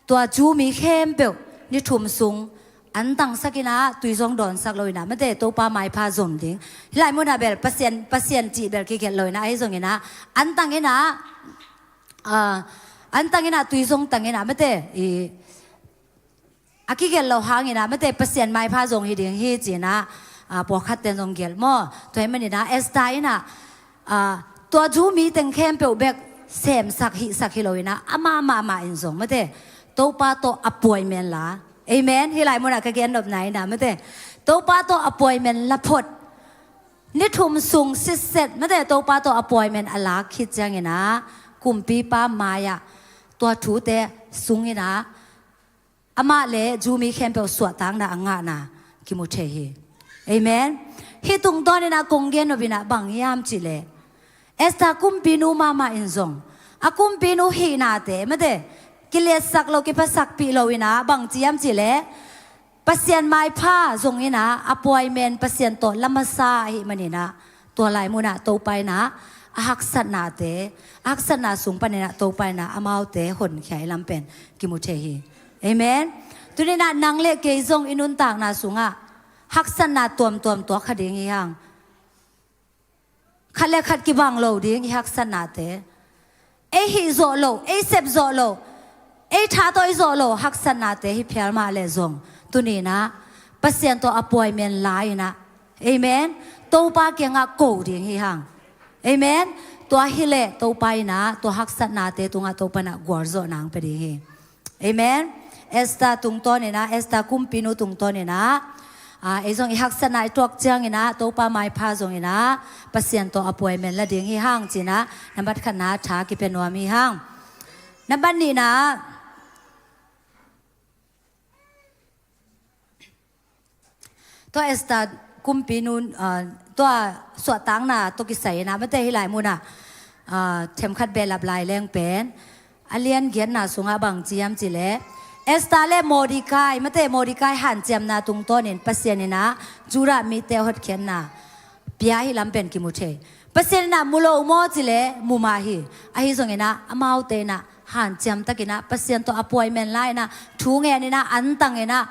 tua Jew mi khempeuh ni thum sung an tangsak in ah, tui zong dawnsak loin ah mate, Topa maipha zong ding. Hih lai munah bel Pasian, Pasian cih bel kigelh loin ah, ahi zongin ah an tang in ah, a, an tang in ah, tui zong tang in ah mate, i, a kigelh loh hangin ah mate, Pasian maipha zong hi ding hi ci-in ah, a, pawlkhatte in zong gelh maw. Tua ahih manin ah Esther in ah, a, tua Jew mi teng khempeuh bek semsak hihsak hi loin ah, amah mahmah in zong mate, Topa tawh appointment la. Amen. Hih lai munah ka gennopna in ah mate, Topa tawh appointment la phot. Ni thum sung sitset mate, Topa tawh appointment a lak khit ciangin ah, kumpipa mai-ah tua thute sungin ah, amah le Jew mi khempeuh suahtakna a ngahna kimu thei hi. Amen. Hih tungtawnin ah kong gennop in ah bang hiam cih leh, Esther kumpinu mahmah in zong a kumpinu hihnate mate, kiliatsak lo, kiphasakpih loin ah bang ci hiam cih leh, Pasian maipha zongin ah appointment Pasian tawh la masa ahih manin ah, tua lai munah Topa in ah a haksatnate, a haksatna sung panin ah Topa in ah amaute honkhia i lam pen kimu thei hi. Amen. Tuni in ah nang le kei zong i nuntakna sungah haksatna tuamtuam tuak kha ding hi hang. Khat le khat kibang lo ding i haksatnate. Ei hih zawh loh, ei sep zawh loh, ei tha tawh i zawh loh haksatnate hi phial mah leh zong, tuni in ah Pasian tawh appointment la in ah, amen, Topa kiangah ko ding hi hang. Amen. Tua hi leh Topa in ah tua haksatnate tungah Topa in ah gualzawhna hong pia ding hi. Amen. Esther tungtawnin ah, Esther kumpinu tungtawnin ah, a, ei zong i haksatna i tuak ciangin ah Topa maipha zongin ah Pasian tawh appointment la ding hi hang ci-in ah, nambat khatna tha kipia nuam hi hang. Nambat nihna, tua Esther kumpinu, a, tua suahtakna tawh kisai in ah mate, hih lai munah, a, themkhat behlap lai leng pen, a lian giatna sungah bang ci hiam cih leh, Esther le Mordecai mate, Mordecai hanciamna tungtawnin Pasian in ah Judah mite hotkhiatna pia hi lam pen kimu thei. Pasian in ah mu lo maw cih leh mu mah hi. Ahi zongin ah amaute in ah hanciam takin ah Pasian tawh appointment la in ah, thu ngen in ah, an tang in ah,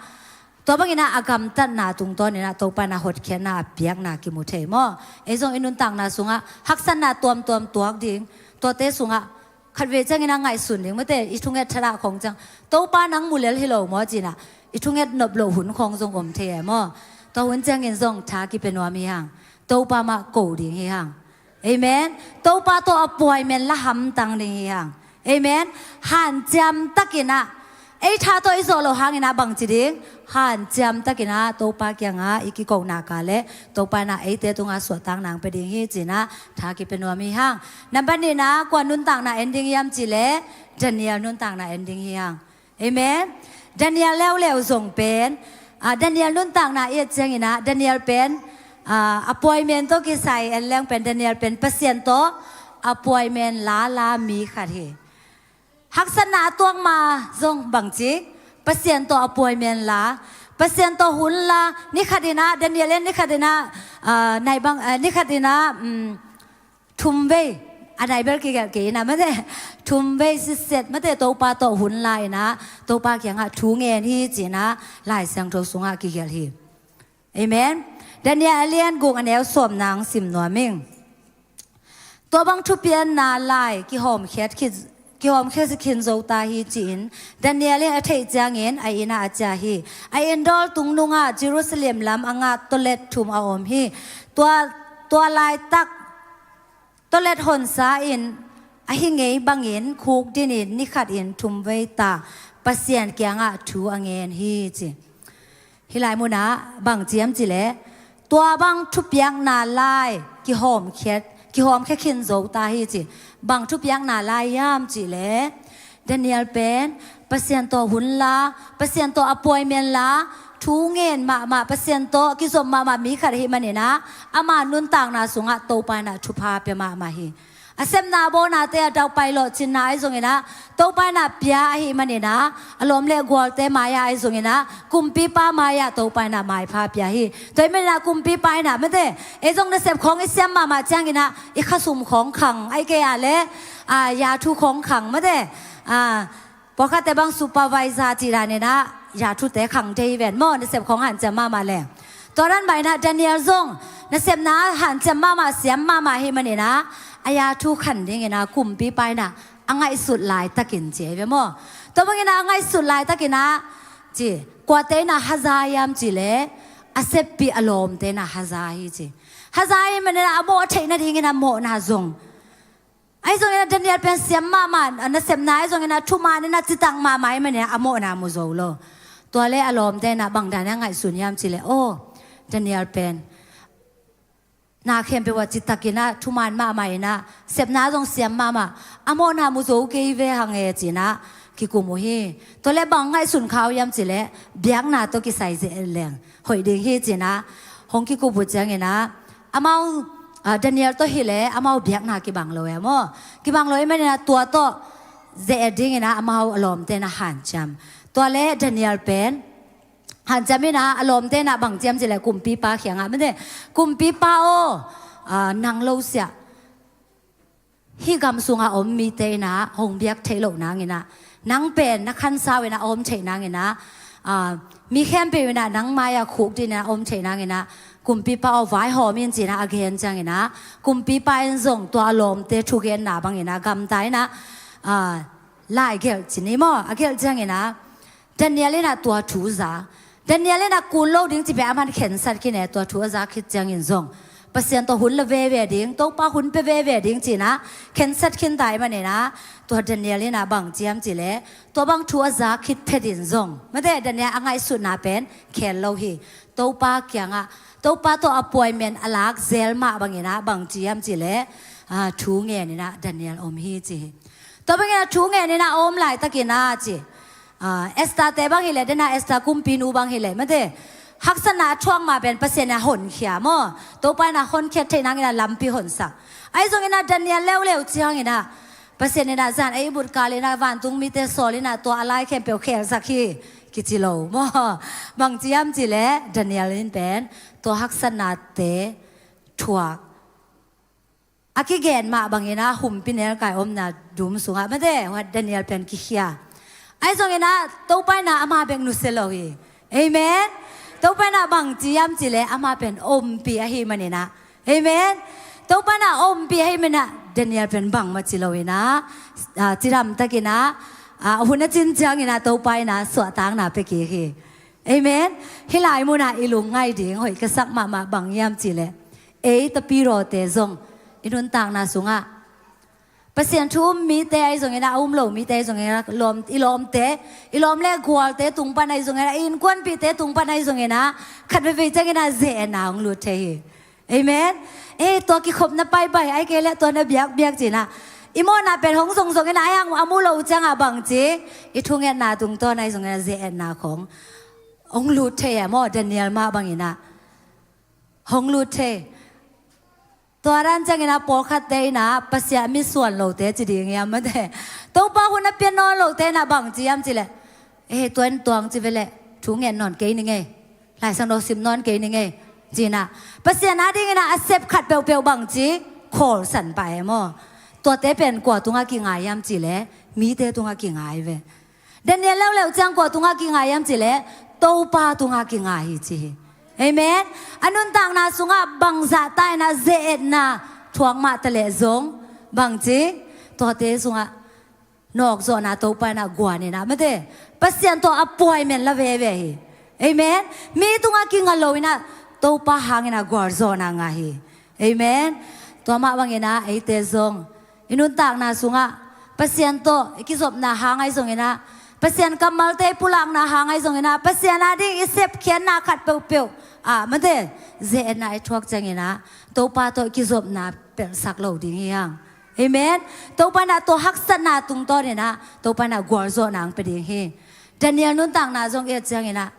tua bangin ah a gamtatna tungtawnin ah Topa in ah hotkhiatna a piakna kimu thei maw. Ei zong i nuntakna sungah haksatna tuamtuam tuak ding, tuate sungah khatvei ciangin ah ngaihsun ding mate, i thunget thadah khong ciang, Topa nang mu lel hi lo maw ci-in ah i thunget nop loh hun khong zong om thei e maw. Tua hun ciangin zong tha kipia nuam hi hang. Topa mah ko ding hi hang. Amen. Topa tawh appointment la hamtang ding hi hang. Amen. Hanciam takin ah, ei tha tawh i zawh loh hangin ah bang ci ding, hanciam takin ah Topa kiangah i kiko nak leh Topa in ah eite tungah suahtakna hong pia ding hi ci-in ah tha kipia nuam hi hang. Nambat nihna, kua nuntakna en ding hiam cih leh Daniel nuntakna en ding hi hang. Amen. Daniel leuleu zong pen, a, Daniel nuntakna i et ciangin ah, Daniel pen, a, appointment tawh kisai en leng pen, Daniel pen Pasian tawh appointment lala mi khat hi. Haksatna a tuak ma zong bang ci, Pasian tawh appointment la, Pasian tawh hun la, ni khat in ah, Daniel in ni khat in ah, a, nai bang, a, ni khat in ah, um, thum vei, a nai bel kigelh kei in ah mate, thum vei sitset mate, Topa tawh hun la in ah, Topa kiangah thu ngen hi ci-in ah Lai Siangtho sungah kigelh hi. Amen. Daniel a lian guk, a neu sawmna hong sim nuam ing. Tua bang thupiakna lai kihawmkhiat khin, kihawmkhiat khin zo ta hi ci-in Daniel in a theih ciangin a inn ah a ciah hi. A inn dawl tung nungah Jerusalem lam a ngat tawlet thum a om hi. Tua, tua laitak tawlet honsa in a hi ngei bangin khukdin in ni khatin thum vei ta Pasian kiangah thu a ngen hi ci. Hih lai munah bang ci hiam cih leh, tua bang thupiakna lai kihawmkhiat, kihawmkhia khin zo ta hi ci. Bang thupiakna lai hiam cih leh, Daniel pen Pasian tawh hun la, Pasian tawh appointment la, thu ngen mahmah, Pasian tawh kizom mahmah mi khat ahih maninah, ama nuntakna sungah Topa inah thupha pia mahmah hi. A sepna bawnate a daupai lawhcinna ahi zonginah, Topa inah pia ahih maninah, a lawm le gualte mai-ah ahi zonginah, kumpipa mai-ah Topa inah maipha pia hi. Tua ahih maninah kumpipa inah mate, ei zong nasep khawng i siam mahmah cianginah, i khasum khawng khang, ahih kei a le, a, yathu khawng khang mate, a, pawlkhatte bang supervisor cih daninah, yathute khang thei hi ven maw, nasep khawng hanciam mahmah le. Tua dan mah inah Daniel zong, nasepna hanciam mahmah, siam mahmah ahih maninah, a yathu khan dinginah, kumpipa inah, a ngaihsut laitakin ci ahi ve maw. Tua banginah a ngaihsut laitakinah, ci, kuate inah haza hiam cih leh, a seppih a lawmte inah haza hi ci. Haza ahih maninah a mawh a theih nadinginah mawhna zong. Ahi zonginah Daniel pen siam mahmah, a nasepna ahi zonginah thuman inah citak mahmah ahih maninah a mawhna mu zo lo. Tua le a lawmte inah bang danin a ngaihsun hiam cih leh, aw, Daniel pen na khempeuh ah citakinah thuman mahmah inah, sepna zong siam mahmah, a mawhna mu zo kei ve hang e cinah kikum uh hi. Tua le bang ngaihsun kha uh hiam cih leh, biakna tawh kisai ze-et leng hoih ding hi cinah hong kikup uh cianginah, amau, a, Daniel tawh hileh amau biakna kibang lo e maw. Kibang lo ahih maninah tua tawh ze-et dinginah amau a lawmte inah hanciam. Tua le Daniel pen hanciam inah a lawmte inah bang ci hiam cih leh kumpipa kiangah mate, kumpipa aw, a, nang lo siah, hih gam sungah a om mite inah hong biak theih loh nanginah, nang pen na khansa uh inah a om theih nanginah, a, mi khempeuh inah nang mai-ah khukdin inah a om theih nanginah, kumpipa aw vaihawm in cinah a gen cianginah, kumpipa in zong tua a lawmte thugenna banginah gamta inah, a, lai gelh ci ni maw, a gelh cianginah, Daniel inah tua thu za. Daniel inah kun lo ding cih pen aman khensat khin e, tua thu a za khit ciangin zong Pasian tawh hun la veve ding, Topa hun pia veve ding cinah khensat khin ta ahih maninah, tua Daniel inah bang ci hiam cih leh, tua bang thu a za khit phetin zong mate, Daniel a ngaihsutna pen khel lo hi. Topa kiangah, Topa tawh appointment a lak zel mah banginah bang ci hiam cih leh, a, thu ngen inah Daniel om hi ci hi. Tua banginah thu ngen inah a om laitakinah ci. A, Esther te bang hileh, dena Esther kumpinu bang hileh mate, haksatna a thuak mah pen Pasian inah honkhia maw. Topa inah honkhiat theih nanginah lampi honsak. Ahi zonginah Daniel leuleu cianginah Pasian inah zan ei butkal inah vantung mite sawl inah tua a lai khempeuh khelsak hi kici lo maw. Bang ci hiam cih leh Daniel in pen tua haksatnate thuak a kigen mah banginah humpi nelkai omna dum sungah mate, Daniel pen kikhia. Ahi zonginah Topa inah ama bek nusia lo hi. Amen. Topa inah bang ci hiam cih leh ama pen ompih ahih maninah. Amen. Topa inah ompih ahih maninah Daniel pen bangmah ci lo inah, a, cidamtakinah, a, hun a cin cianginah Topa inah suahtakna pia kik hi. Amen. Hih lai munah i lungngaih ding hoih ka sak mahmah bang hiam cih leh, ei tapirawte zong i nuntakna sungah Pasian thu um mite ahi zonginah, a um lo mite ahi zonginah, lawm, i lawmte, i lawm le gualte tung pan ahi zonginah, i innkuanpihte tung pan ahi zonginah, khat veivei cianginah ze-etna hong lut thei hi. Amen. Eh, tua kikhopna paipai, ahih kei leh tua na biakbiak cinah, i mawhna pen hong zongzong inah, a hiang a mu lo ciangah bang ci, i thungetna tungtawn ahi zonginah ze-etna khong hong lut thei e maw, Daniel mah banginah hong lut thei. Tua dan cianginah pawlkhatte inah Pasian misuan lote ci ding hiam mate, Topa hun a pia nawn lote inah bang ci hiam cih leh, eh, tua in tuang ci ve leh, thu ngen nawn kei ning ei, Lai Siangtho sim nawn kei ning ei, cinah Pasian a dinginah a sep khat peuhpeuh bang ci, khawlsan pah e maw. Tuate pen kua tungah kingai hiam cih leh, mite tungah kingai ve. Daniel leuleu ciang kua tungah kingai hiam cih leh, Topa tungah kingai hi ci hi. Amen. A nuntakna sungah bangzah ta inah ze-etna thuak mah ta leh zong bang ci, tuate sungah nawkzawhna Topa inah guan inah mate, Pasian tawh appointment la veve hi. Amen. Mi tungah kinga lo inah Topa hang inah gualzawhna ngah hi. Amen. Tua mah banginah eite zong i nuntakna sungah Pasian tawh i kizopna hang ahi zonginah, Pasian kammalte i pulakna hang ahi zonginah, Pasian a ding i sepkhiatna khat peuhpeuh ah mate, ze-etna i thuak cianginah Topa tawh i kizopna pelhsak lo ding hi hang. Amen. Topa in ah tua haksatna tungtawn in ah Topa in ah gualzawhna hong pia ding hi. Daniel nuntakna zong i et ciangin ah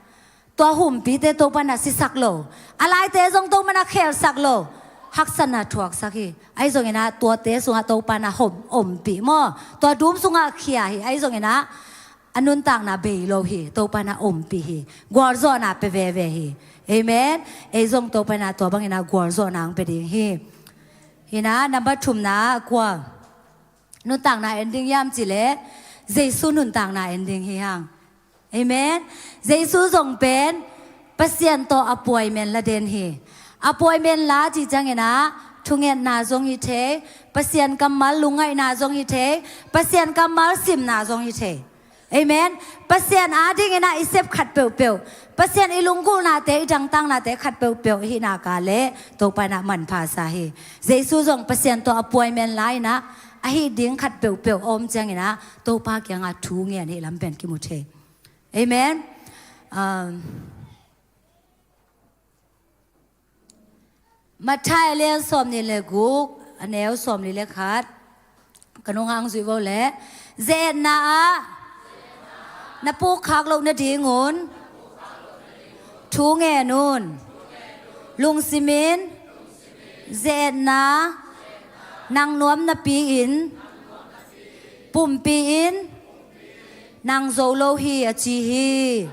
tua humpite Topa in ah sisak lo, a laite zong Topa in ah khelsak lo, haksatna thuaksak hi. Ahi zongin ah tuate sungah Topa in ah hom, ompih maw, tua dum sungah khia hi. Ahi zongin ah a nuntakna bei lo hi, Topa in ah ompih hi, gualzawhna pia veve hi. Amen. Ei zong Topa in ah tua bangin ah gualzawhna hong pia ding hi. Hi in ah number thumna, kua nuntakna en ding hiam cih leh Jesu nuntakna en ding hi hang. Amen. Jesu zong pen Pasian tawh appointment la den hi. Appointment la cih ciangin ah thungetna zong hi thei, Pasian kammal lungngaihna zong hi thei, Pasian kammal simna zong hi thei. Amen. Pasian adingin ah i sep khat peuhpeuh, Pasian i lunggulhnate, i dangtaknate khat peuhpeuh ahih nak leh Topa in ah manpha sa hi. Jesu zong Pasian tawh appointment la in ah, ahih ding khat peuhpeuh a om ciangin ah Topa kiangah thu ngen hi lam pen kimu thei. Amen. Um, Matthai a lian sawmnih le guk, a neu sawmli le khat. Ka nunghang zuih vo leh, ze-etna ah na pukkhak loh nadingun thu ngen un. Lungsim in ze-etna nang nuam napi-in pumpi in nang zo lo hi, a ci hi.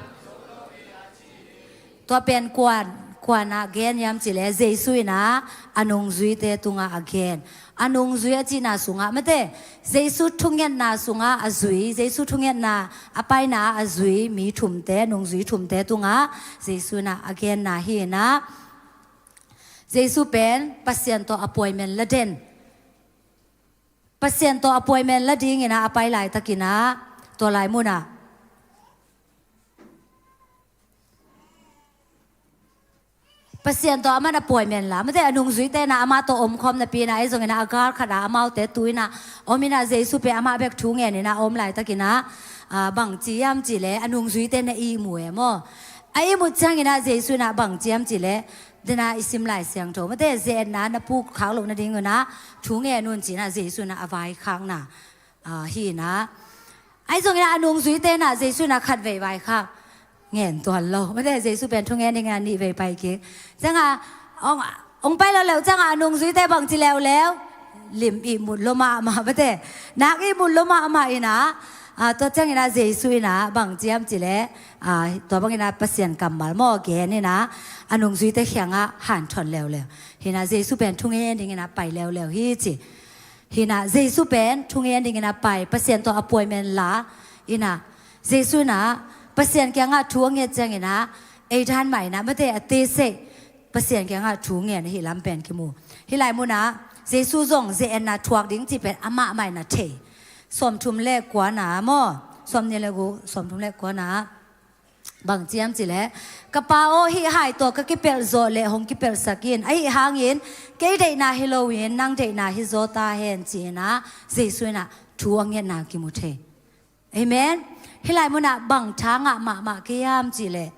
Tua pen kuan, kuan ah gen hiam cih leh Jesu in ah a nungzuite tungah a gen. A nungzui a cihna sungah mate, Jesu thungetna sungah a zui, Jesu thungetna a paina a zui mi thumte, nungzui thumte tungah Jesu in ah a genna hi in ah, Jesu pen Pasian tawh appointment la den. Pasian tawh appointment la dingin ah a pai laitakin ah, tua lai munah Pasian tawh amah in appointment la, mate, a nungzuite in ah amah tawh omkhawm napi in ah, ahi zongin ah a gal khat ah amaute tu in ah om in ah, Jesu pen amah bek thu ngen in ah a om laitakin ah, ah, bang ci hiam cih leh a nungzuite in ah ihmu e maw. A ihmut ciangin ah Jesu in ah bang ci hiam cih leh, den ah i sim Lai Siangtho, mate, ze-etna na pukkhak loh nadingun ah thu ngen un ci in ah Jesu in ah a vaikhakna, ah, hi in ah. Ahi zongin ah a nungzuite in ah Jesu in ah khatvei vaikhak ngen tuan lo. Mate, Jesu pen thu ngen dingin ah nihvei pai kik. Ciangah hong, hong pai leuleu ciangah a nungzuite bangci leuleu, lim ihmut lua mahmah, mate, nak ihmut lua mahmah in ah, ah, tua ciangin ah Jesu in ah bangci hiam cih leh, ah, tua bangin ah Pasian kammal maw gen in ah a nungzuite kiangah hanthawn leuleu. Hi in ah Jesu pen thu ngen dingin ah pai leuleu hi ci. Hi in ah Jesu pen thu ngen dingin ah pai, Pasian tawh appointment la in ah, Jesu in ah Pasian kiangah thu a nget ciangin ah, ei dan mah in ah, mate, a tesei Pasian kiangah thu ngen ahih lam pen kimu. Hih lai munah Jesu zong ze-etna thuak ding cih pen amah mah in ah thei. Sawmthum le kuana maw, sawmnih le guk, sawmthum le kuana. Bang ci hiam cih leh, ka Pa aw, hih hai tawh ka kipelh zawh leh hong kipelhsak in, ahih hangin kei deihna hi loin nang deihna hi zaw ta hen, ci in ah Jesu in ah thu a ngetna kimu thei. Amen. Hih lai munah bang tha ngah mahmah ka hiam cih leh,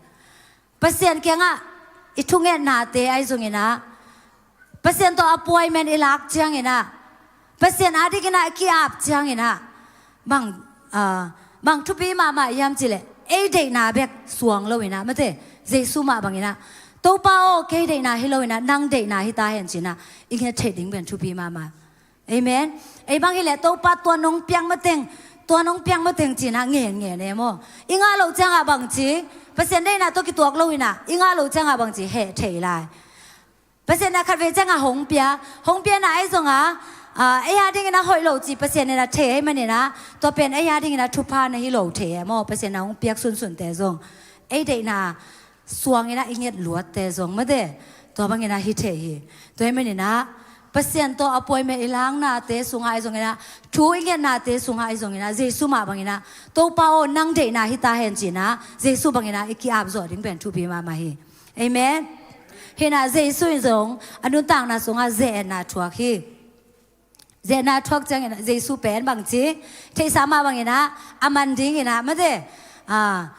Pasian kiangah i thungetnate ahi zongin ah, Pasian tawh appointment i lak ciangin ah, Pasian adingin ah i ki-ap ciangin ah, bang, ah, bang thupi mahmah hiam cih leh, ei deihna bek suang loin ah, mate, Jesu mah bangin ah, Topa aw, kei deihna hi loin ah nang deihna hi ta hen, ci in ah i nget theih ding pen thupi mahmah. Amen. Ei bang hi leh Topa tua nong piak mateng, tua nong piak mateng ci in ah ngen ngen e maw. I ngah loh ciangah bangci, Pasian deihna tawh kituak loin ah i ngah loh ciangah bangci heh thei lai. Pasian in ah khatvei ciangah hong pia, hong pia in ah ahi zongah, ah, ei adingin ah hoih lo cih Pasian in ah thei ahih manin ah, tua pen ei adingin ah thupha na hi lo thei e maw. Pasian in ah hong piak sunsunte zong ei deihna suangin ah i nget luatte zong, mate, tua bangin ah hi thei hi. Tua ahih manin ah Pasian tawh appointment i laknate sungah ahi zongin ah, thu i ngetnate sungah ahi zongin ah, Jesu mah bangin ah, Topa aw, nang deihna hi ta hen, ci in ah Jesu bangin ah i ki-ap zawh ding pen thupi mahmah hi. Amen. Hi in ah Jesu in zong a nuntakna sungah ze-etna thuak hi. Ze-etna thuak ciangin ah Jesu pen bangci, theihsa mah bangin ah, a man dingin ah, mate, ah,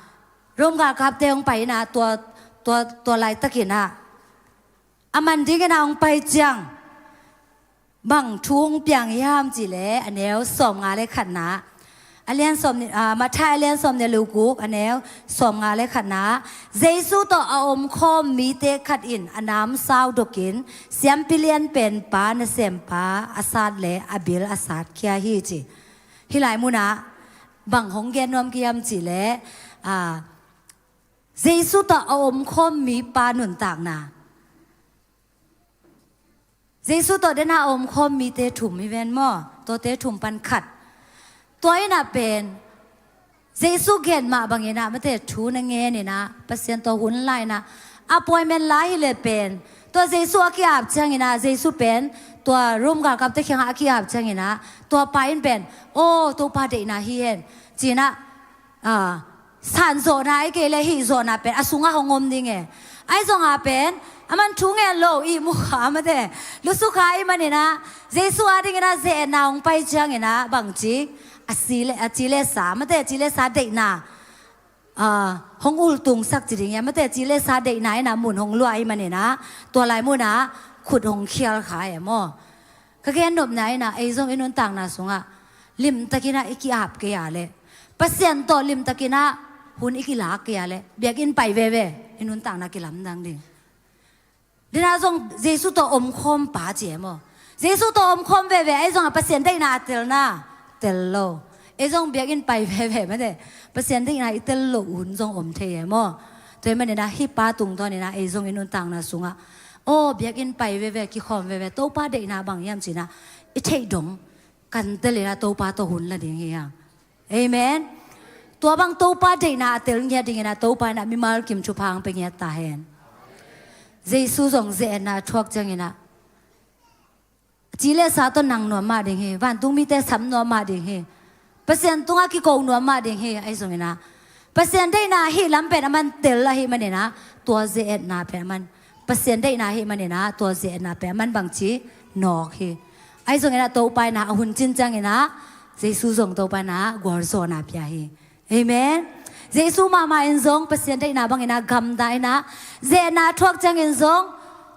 Rom galkapte hong pai in ah, tua, tua, tua laitakin ah, a man dingin ah hong pai ciang, Bang thu hong piang hiam cih leh a neu sawmnga le khatna, a lian sawm ni, ah, Matthai a lian sawm ni le guk, a neu sawmnga le khatna, Jesu tawh a omkhawm mite khat in a namsau dokin siampi lianpen pa nasempa a sat le a bil a satkhia hi ci. Hih lai munah bang hong gen nuam ka hiam cih leh, ah, Jesu tawh a omkhawm mipa nuntakna. Jesu tawh dena a omkhawm mite thum hi ven maw, tuate thum pan khat. Tua inah pen Jesu gen mah bangin ah, mate, thu na ngen inah, Pasian tawh hun la inah, appointment la hi le pen, tua Jesu a ki-ap ciang inah, Jesu pen tua Rom galkapte kiangah a ki-ap ciang inah, tua pa in pen, "Aw, Topa deihna hi hen," ci inah, ah, sanzawhna ahih kei leh hihzawhna pen a sungah hong om ding e. Ahi zongah pen, aman thu ngen lo ihmu kha, mate, lusu kha ahih manin ah, Jesu adingin ah ze-etna hong pai ciangin ah, bangci, a ci le, a ci le sa, mate, ci le sa deihna, ah, hong ultungsak ci ding e, mate, ci le sa deihna inah mun hong luah ahih manin ah, tua lai munah khut hong khial kha e maw. Ka gen nopna inah, ei zong i nuntakna sungah limtakin ah i ki-ap kei a leh, Pasian tawh limtakin ah hun i kilak kei a leh, biakinn pai veve, i nuntakna kilamdang ding. Dena zong Jesu tawh omkhawm pa ci e maw. Jesu tawh omkhawm veve, ei zongah Pasian deihna a telna, tel lo. Ei zong biakinn pai veve, mate, Pasian deihna i tel loh hun zong om thei e maw. Tua ahih manin ah hih pa tungtawn inah ei zong i nuntakna sungah, aw, biakinn pai veve, kikhawm veve, Topa deihna bang hiam ci inah i theih dong kan tel inah Topa tawh hun la ding hi hang. Amen. Tua bang Topa deihna a tel ngiat dingin ah Topa inah mimal kim thupha hong pia ngiat ta hen. Jesu zong ze-etna a thuak ciangin ah, ci le sa tawh nang nuam mah ding hi, vantung mite sam nuam mah ding hi, Pasian tungah kiko nuam mah ding hi, ahi zongin ah, Pasian deihna hih lam pen aman tel ahih manin ah, tua ze-etna pen aman, Pasian deihna ahih manin ah, tua ze-etna pen aman bangci nawk hi. Ahi zongin ah Topa inah a hun cin ciangin ah, Jesu zong Topa inah gualzawhna pia hi. Amen. Jesu mahmah in zong Pasian deihna bangin ah gamta inah, ze-etna thuak ciangin zong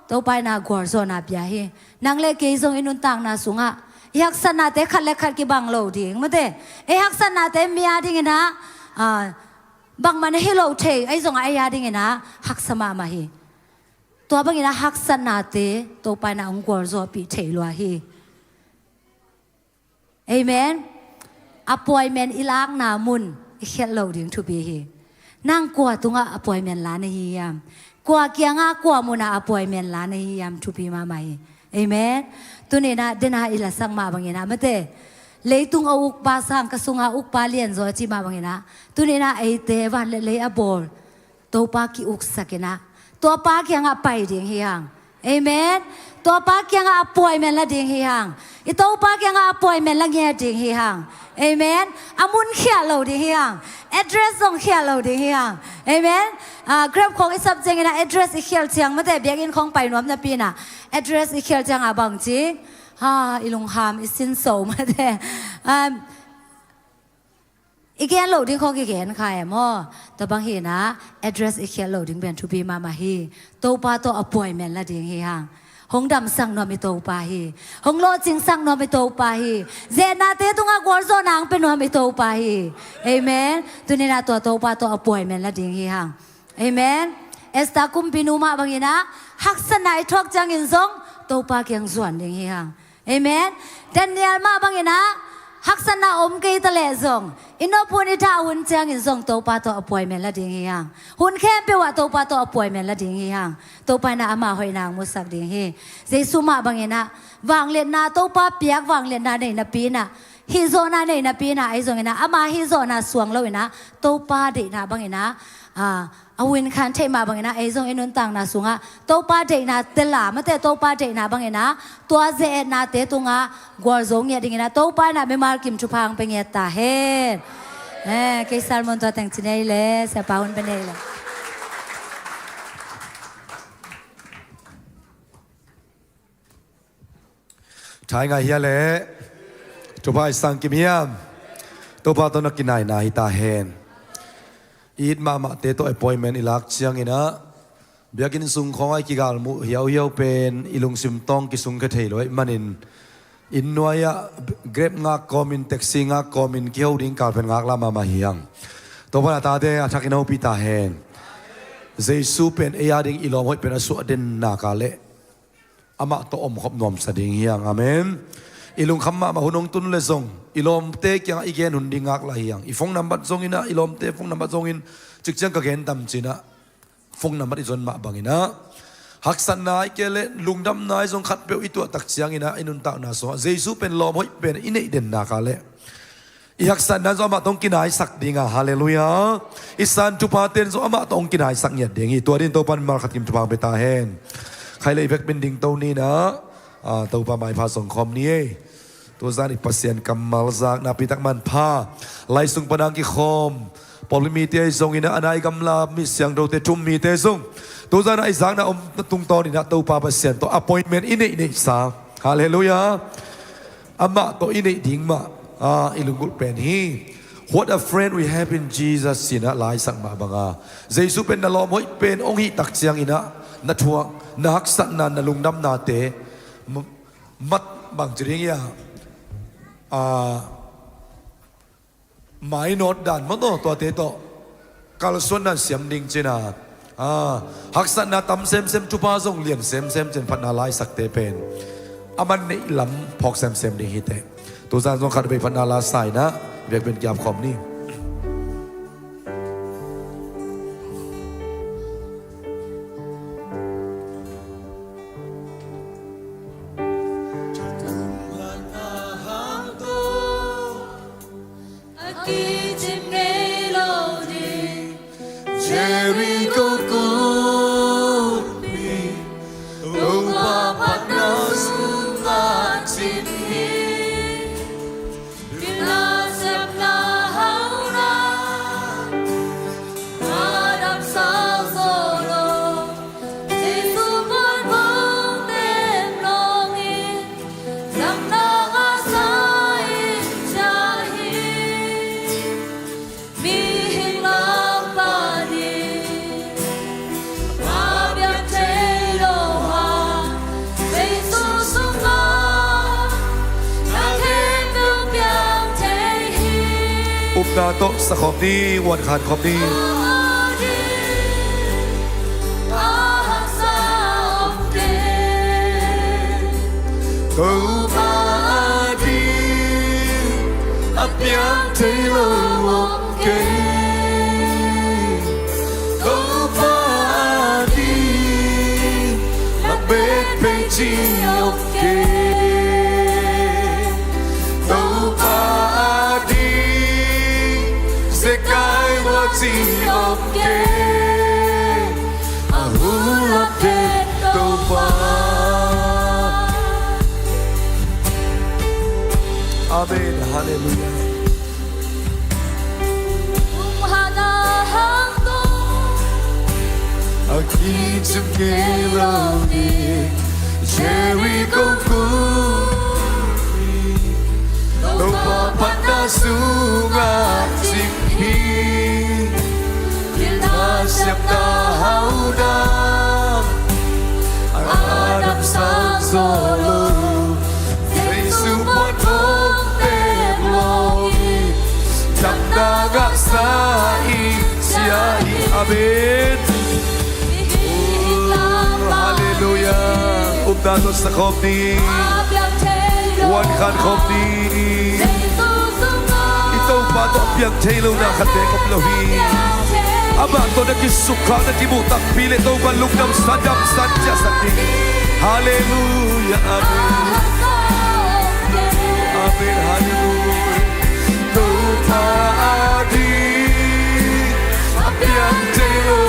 Topa inah gualzawhna pia hi. Nang le kei zong i nuntakna sungah i haksatnate khat le khat kibang lo ding, mate, ei haksatnate mi adingin ah, ah, bangmah na hi lo thei, ahi zongah ei adingin ah haksa mahmah hi. Tua bangin ah haksatnate Topa inah hong gualzawhpih thei lua hi. Amen. Appointment i lakna mun i khialh loh ding thupi hi. Nang kua tungah appointment la na hi hiam? Kua kiangah, kua munah appointment la na hi hiam? Thupi mahmah hi. Amen. Tuni inah dena i lasak mah bangin ah, mate, leitung a ukpa sang ka sunga ukpa lianzaw a ci mah bangin ah, tuni inah eite van le lei a bawl Topa ki-uksak inah, tua pa kiangah pai ding hi hang. Amen. Tua pa kiangah appointment la ding hi hang. I Topa kiangah appointment la ngiat ding hi hang. Amen. A mun khialh lo ding hi hang. Address zong khialh lo ding hi hang. Amen. Ah, Grab khawng i sap ciangin ah address i khialh ciang, mate, biakinn khawng pai nuam napi inah address i khialh ciangah bangci, ha, i lungham i sinso, mate. Um, I gen loh ding khawng i gen kha e maw. Tua bang hi inah address i khialh loh ding pen thupi mahmah hi. Topa tawh appointment la ding hi hang. Hong damsak nuam i Topa hi. Hong lawhcingsak nuam i Topa hi. Ze-etnate tungah gualzawhna hong pia nuam i Topa hi. Amen. Tuni inah tua Topa tawh appointment la ding hi hang. Amen. Esther kumpinu mah bangin ah haksatna i thuak ciangin zong Topa kiang zuan ding hi hang. Amen. Daniel mah bangin ah haksatna om kei ta leh zong, i nop hun i dah hun ciangin zong Topa tawh appointment la ding hi hang. Hun khempeuh ah Topa tawh appointment la ding hi hang. Topa inah ama hoihna hong musak ding hi. Jesu mah bangin ah vangliatna, Topa piak vangliatna nei napi inah, hihzawhna nei napi inah, ahi zongin ah ama hihzawhna suang lo inah Topa deihna bangin ah, ah, a hun khan theih mah bangin ah, ei zong i nuntakna sungah Topa deihna tel a, mate, Topa deihna bangin ah tua ze-etnate tungah gualzo ngiat dingin ah Topa inah mimal kim thupha hong pia ngiat ta hen. Eh, kei sermon tua teng ci nei le, siapa hun pia nei le. Thai ngai hia le. Topa i sang kim hiam? Topa tawh na kinaina hi ta hen. I it mahmahte tawh appointment i lak ciangin ah, biakinn sung khawng ah i kigalmuh hiauhiau pen i lungsim tawng kisungkhia thei lo ahih manin, Inn nuai-ah Grab ngak kawmin, taxi ngak kawmin kiho ding kalpen ngak la mahmah hi hang. Topa in a tate a thakin hopih ta hen. Jesu pen ei ading i lawm hoih pen a suah den nak leh amah tawh omkhop nuamsa ding hi hang. Amen. I lungkham mahmah hun hong tun leh zong i lawmte kiangah i gen hun ding ngak la hi hang. I phone number zongin ah, i lawmte phone number zongin, cikciang ka gen tam ci-in ah, phone number i zon mah bangin ah, haksatna ahih kei leh lungdamna i zong khatpeuh i tuah tak ciangin ah, i nuntakna sungah Jesu pen lawm hoih pen i neih den nak leh i haksatna zong amah tawh hong kinaisak ding a, halleluiah. I san thuphate zong amah tawh hong kinaisak ngiat ding hi. Tua dingin Topa in mimal khat kim thupha hong pia ta hen. Khai leh i vekpi-in dingto ni in ah, ah, Topa maipha zong khawm ni ei. Tuzan i Pasian kammal zakna pi tak manpha, lai sung pan a hong kikhawm pawlpi mite zongin ah, a nai gamla mi siangthote, thu-um mite zong, tuzan ah i zakna om tungtawnin ah Topa Pasian tawh appointment i neihneihsa, halleluiah, amah tawh i neih ding mah, ah, i lunggulh pen hi. What a friend we have in Jesus, ci-in ah la i sak mah bang a, Jesu pen na lawm hoih pen hong hih tak ciangin ah, na thuak, na haksatna, na lungdamnate, m-, mat bang ci ding hiam, ah, mainawt dan maw, tawh, tuate tawh kalsuanna siam ding ci-in ah, ah, haksatna tam semsem, thupha zong lian semsem ci-in phatna la i sakte pen a man neih lam phawk semsem ding hi teh. Tuzan zong khatvei phatna la sa in ah, vekpi-in ki-ap khawm ni. A kicim ngei lo ding Jericho kumpi, Topa phatna sungah cing hi. Pilna siamna hauhna a damsak zo lo, Jesu puan hong tep lawngin, damna ngahsa in ciah hi. Mihing lakpan in a piang thei lo a, Jesu sungah na khempeuh piang thei hi. Upna tawh sa khawm ni, uan khan khawm ni. Topa ading a piang thei lo om kei. Topa ading a bek pei ci om kei. Topa ading zekai lua ci om kei. A hulap den Topa. Amen. Halleluiah. A kicim ngei lo ding Jericho kumpi, Topa phatna sungah cing hi. Pilna siamna hauhna a damsak zo lo, Jesu puan hong tep lawngin, damna ngahsa in ciah hi. Amen. Halleluiah. Upna tawh sa khawm ni. Uan khan khawm ni. I Topa tawh a piang thei lo na khat bek om lo hi. Amah tawh na kisukkhak, na kimuh takpi leh Topa lungdamsa, damsa ciahsak ding. Halleluiah. Amen. Amen. Halleluiah. Topa ading a piang thei lo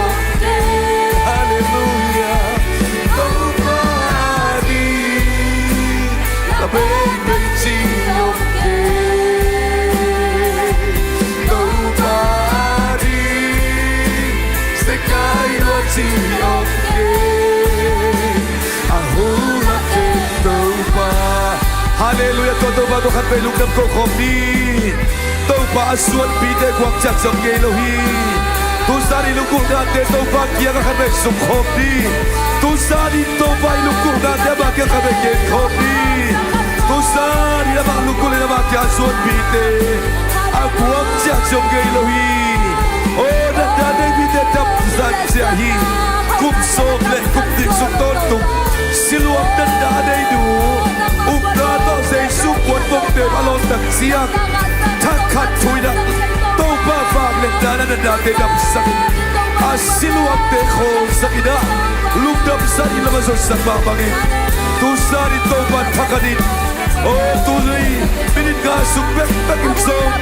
om kei. Halleluiah. Topa ading a bek pei ci om kei. Topa ading zekai lua ci om kei. A hulap den Topa. Halleluiah. Tua Topa tawh khatvei lungdam ko khawm ni. Topa a suanpite guak ciat zong ngei lo hi. Tuzan i lunggulhnate Topa kiangah khatvei suk khawm ni. Tuzan in Topa i lunggulhnate amah kiangah khatvei gen khawm ni. Tusa ni amah lungkul in amah kiang zuanpite a buang ciah ciam ngei lo hi. O, na date mite dam zat ciah hi. Kum sawm le kum nih sung tawntung siluang na date duh. Upna tawh Jesu kuan bawngte a lawngtak ciang thakhat thu in ah Topa vangliatna in na date damsak in, a siluangte khawlsak in ah lungdamsa in lam a zuansak mah bangin, tusa ni Topa thakhat in, o, tuni minit nga sung bekbek in zong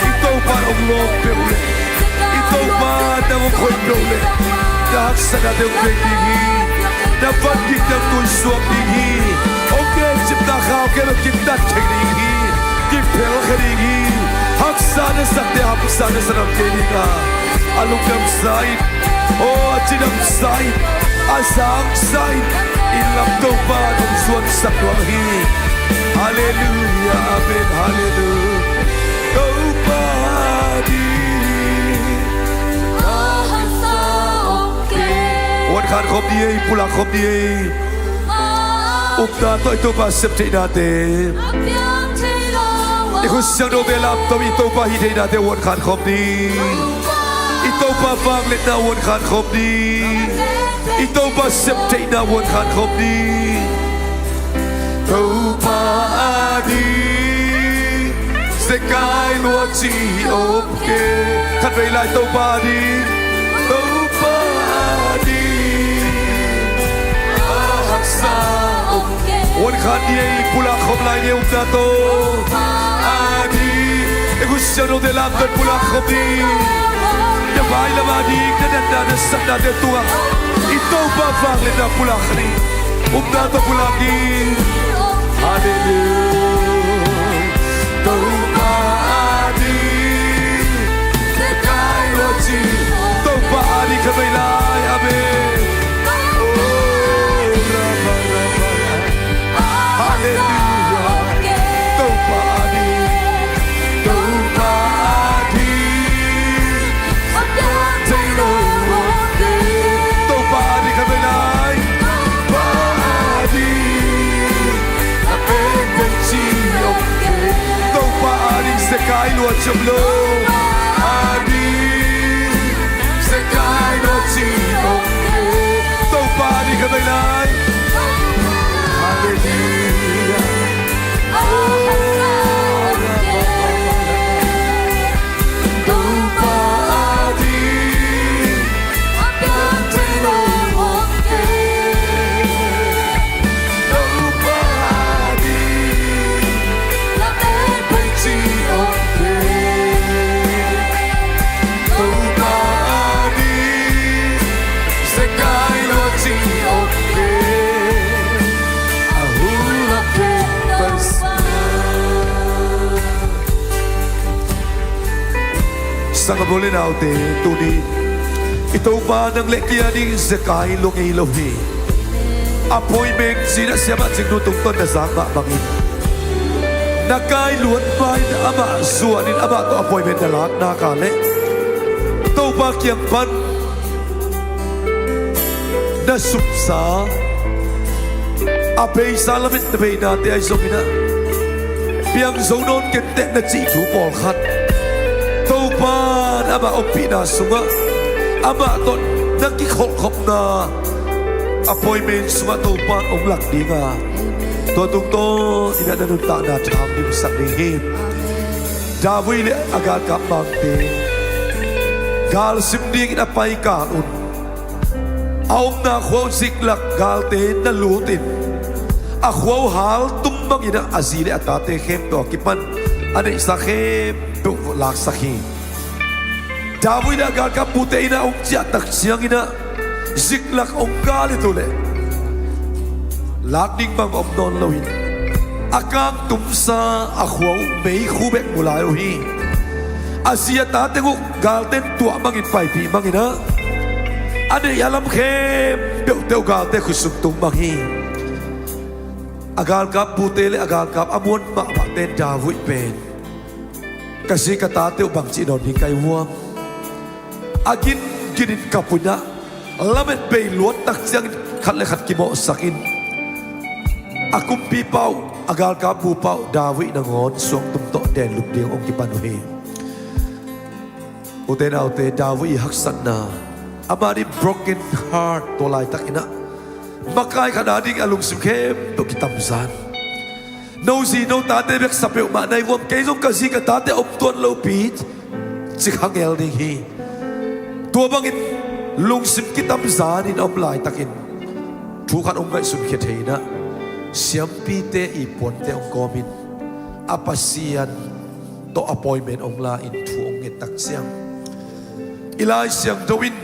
i Topa in hong lawm peuh leh, i Topa in nang hong khoih peuh leh, na haksatnate hong vei ding hi. Na van gik dang tun suak ding hi. Hong gen cipna khau kei lo, kitat thei ding hi. Kiphel khe ding hi. Haksa na sakte hamsa na sa nam kei ding a, a lungdamsa in, o, a cidamsa in, a zangsa in, i lam Topa in hong zuansak nuam hi. Halleluia, amen, halleluia. Topa ding. Uan khan khawm ni ei, pulak khawm ni ei. Upna tawh i Topa sep theihnate, i khut siangthote lamto i Topa hih theihnate uan khan khawm ni. I Topa vangliatna uan khan khawm ni. I Topa sep theihna uan khan khawm ni. Topa ading Zekai lua ci om kei. Khatvei lai Topa ading, Topa ading a haksa om kei. Uan khan ni ei, pulak khawm lai ni ei, upna tawh. Topa ading. I khut siangthote lamto pulak khawm ni. Na vai lam ading na natna na satnate tungah i Topa vangliatna pulak kha ni. Upna tawh pulak ni. Halleluia. Topa ading Zekai lua ci. Topa ading khatvei lai. Amen. Oh, raba, raba, raba. Halleluia. Topa ading, Topa ading, Topa ading khatvei lai. Topa ading, na penpen ci om kei. Topa ading Zekai lua ci om lo. Ading Zekai lua ci om kei. Topa ading khatvei lai. Halleluia. Topa ading, Topa ading, na penpen ci om kei. Topa ading, Zekai lua ci om kei. A hulak kei paisa. Sanggam u le naute, tuni i Topa nang le kei ading Zekai lua ngei lo hi. Appointment ci-in ah siamah Cing Nu tungtawn na zak mah bangin, na kai luat ma-in amah zuanin amah tawh appointment na lak nak leh, Topa kiang pan na supsa, a beisa lamet na beinate ahi zongin ah, piang zo nawn kenteh na cih thu pawlkhat Topa in amah ompihna sungah, amah tawh na kikholhkhopna appointment sungah Topa in hong lak ding a, tua tungtawn in ah na nuntakna thaam dimsak ding hi. David le a galkap mangte, galsim dingin a pai kal un, a omna khua uh Ziklag galte na lutin, a khua uh haltum bangin ah a zi le a tate khempeuh a kipan a neihsa khempeuh laksak hi. David le a galkap bute in ah hong ciahtak ciangin ah, Ziklag hong gal i tu leh, lak ding bang om nawn loin, a kangtumsa a khua uh meikhu bek mu lai uh hi. A zi a ta teng uh galten tuah bangin paipih bangin ah, a neih a lam khempeuhte uh galte khut sung tung bang hi. A galkap bute le a galkap a muan mahmahte in David pen, ka zi ka tate uh bangci nawn ding ka hi uam? A gingin kap un ah, lamet bei luattak ciangin khat le khat kimawhsakin, a kumpipa uh A galkap pupa uh David nangawn suangtum tawh denlup ding hong kipan uh hi. Ute naute, David i haksatna, amah nih broken heart, tua laitakin ah makai khat a ding a lungsim khempeuh kitamzan. No zi no tate bek sa peuhmah na hi vuam, kei zong ka zi ka tate om tuan lopi ci kha ngel ding hi. Tua bangin lungsim kitamzanin a om laitakin thu khat hong ngaihsun khia thei in ah, siampite i puante hong kawmin a Pasian tawh appointment hong la-in thu hong nget tak ciang, i Lai Siangtho in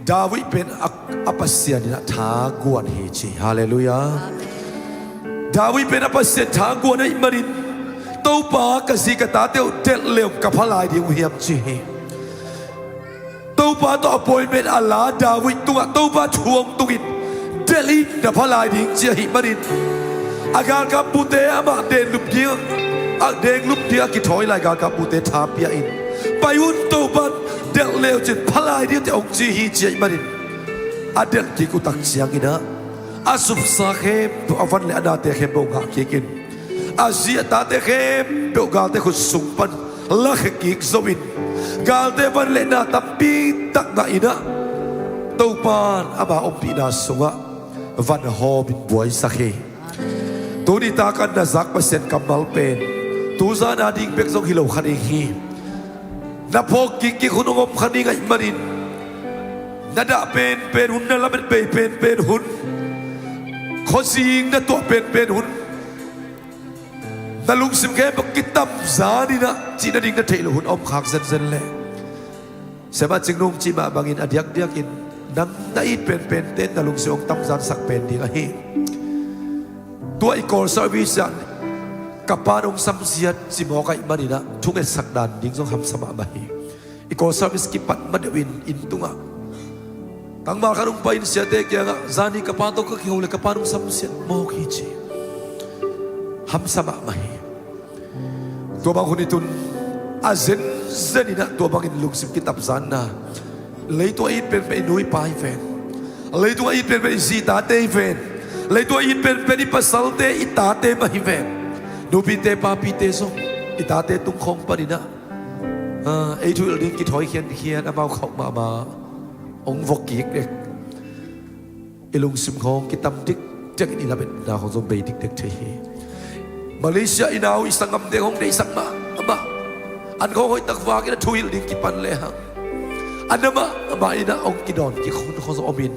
David pen a, a Pasian in ah thaguan hi ci. Halleluiah. David pen a Pasian thaguan ahih manin, Topa, ka zi ka tate uh delh le uh ka pha lai ding uh hiam ci hi. Topa tawh appointment a la David tungah Topa thu hong tungin, delh in, na pha lai ding ci ahih manin, a galkap pute amah denlup ding, a denlup ding a kithawi lai galkap pute tha pia in, pai un, Topa delh le uh cin pha lai ding uh teh hong ci hi ci ahih manin, a delh kik uh tak ciangin ah, a supsa khempeuh, a van le a nate khempeuh ngah kikin, a zi a tate khempeuh galte khut sung pan lakhia kik zo in, galte van le na tampi tak ngah in ah, Topan ama ompihna sungah van hawmin buaisak hi. Tuni takin na zak Pasian kammal pen tuzan a ding bek zong hi lo kha ding hi. Na phawk kik kik hun hong om kha ding ahih manin, na dah penpen hun, na lamet bei penpen hun, khuazing na tuah penpen hun, na lungsim khempeuh kitamzan in ah cih nading na theih loh hun a om khak zenzen leh, Siamah Cing Nung cih mah bangin a diakdiakin nang na it penpente na lungsim hong tamzansak pen ding ahi. Tua i call service ah ka pa'n hong samsiat ci mawk ahih manin ah thungetsak dan ding zong hamsa mahmah hi. I call service kipat ma deuhin inn tungah tangval khat hong pai-in siate kiangah, zani ka pa tawh ka kiho le ka pa'n hong samsiat mawk hi ci. Hamsa mahmah hi. Tua bang hun hi tun, a zenzen in ah tua bangin lungsim kitamzanna, leitung a it penpen i nu i pa hi ven, leitung a it penpen i zi i tate hi ven, leitung a it penpen i pasalte i tate mah hi ven. Nupite papite zong i tate tung khawng panin ah, ah, ei thuhilh ding kithawi khiankhian, amau khauh mahmah, hong vok kik dek. I lungsim khawng kitam dikdek in, i lametna khawng zong bei dikdek thei hi. Malaysia i nau i sanggamte khawng deihsak mahmah, an khawng hoihtak vakin a thuhilh ding kipan lehang, a na mahmah in ah hong kidawn kik hun khawng zong om in,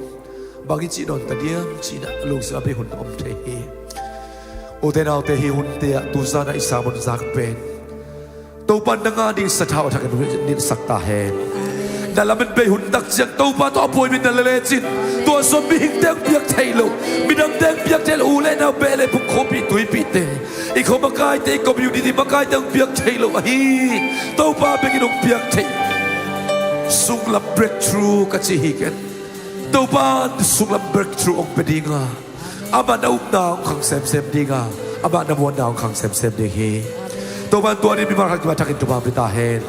bang i cih dawn ta diam ci-in ah lungsim a bei hun om thei hi. Ute naute, hih hunte ah tuzan ah i sermon zak pen Topa nang a ding sathau a thakin nitsak ta hen. Na lamet bei hun tak ciang Topa tawh appointment na la lecin, tua sung mihingte hong piak theih loh, midangte hong piak theih loh, u le nau, beh le phung, khuapih tuipihte, i khua makaite, i community makaite hong piak theih loh ahi. Topa bek in hong piak theih. Sunglam breakthrough ka ci hi ken. Topa sunglam breakthrough hong pia ding a, amah na upna hong khang semsem ding a, amah na muanna hong khang semsem ding hi. Topa in tua ni mimal khat kimat thakin thupha pia ta hen.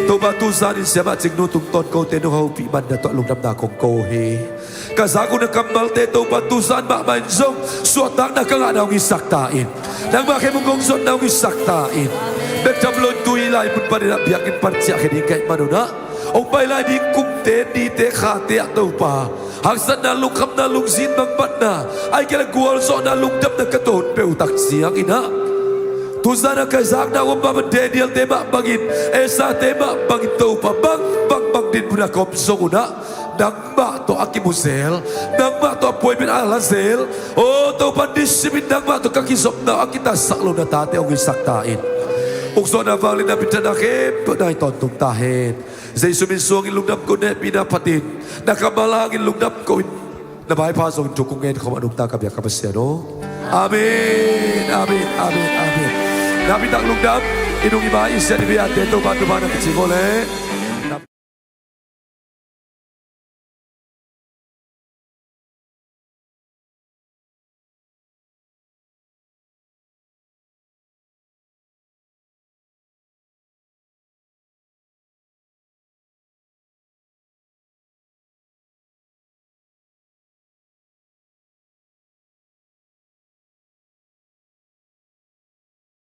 Topa, tuzan in Siamah Cing Nu tungtawn kote nong hopih man na tawh lungdamna kong ko hi. Ka zak uh na kammalte Topa, tuzan mahmah in zong suahtakna ka ngahna hong hisak ta in. Nangmah khempeuh kong zuatna hong hisak ta in. Bek tham lo in tu i lai mun panin ah biakinn pan ciahkhia ding ka hih manun ah, hong pai lai ding kumte, nite, khate ah Topa, haksatna, lungkhamna, lungzin mangbatna, ahih kei leh gualzawhna, lungdamna ka tuah hun peuh tak ciangin ah, tuzan a ka zakna uh a om mah bang, Daniel-te mah bangin, Esther-te mah bangin Topa, bangbang bang dinmun a ka om zong un ah, nangmah tawh a kimu zel, nangmah tawh appointment a la zel, aw Topa, nisimin nangmah tawh ka kizopna uh a kitatsak lo na tate hong hisak ta in. Ukzawhna, vangliatna, minthanna khempeuh nai tawntung ta hen. Jesu min suangin lungdam ko, na hehpihna phatin, na kammal hangin lungdam ko in, na maipha zongin thu kong ngen khawm a nungta ka biak ka Pasian aw. Amen, amen, amen, amen. Nakpi tak lungdam. I nung i mai i siat i biate Topa thupha na kici ko leh.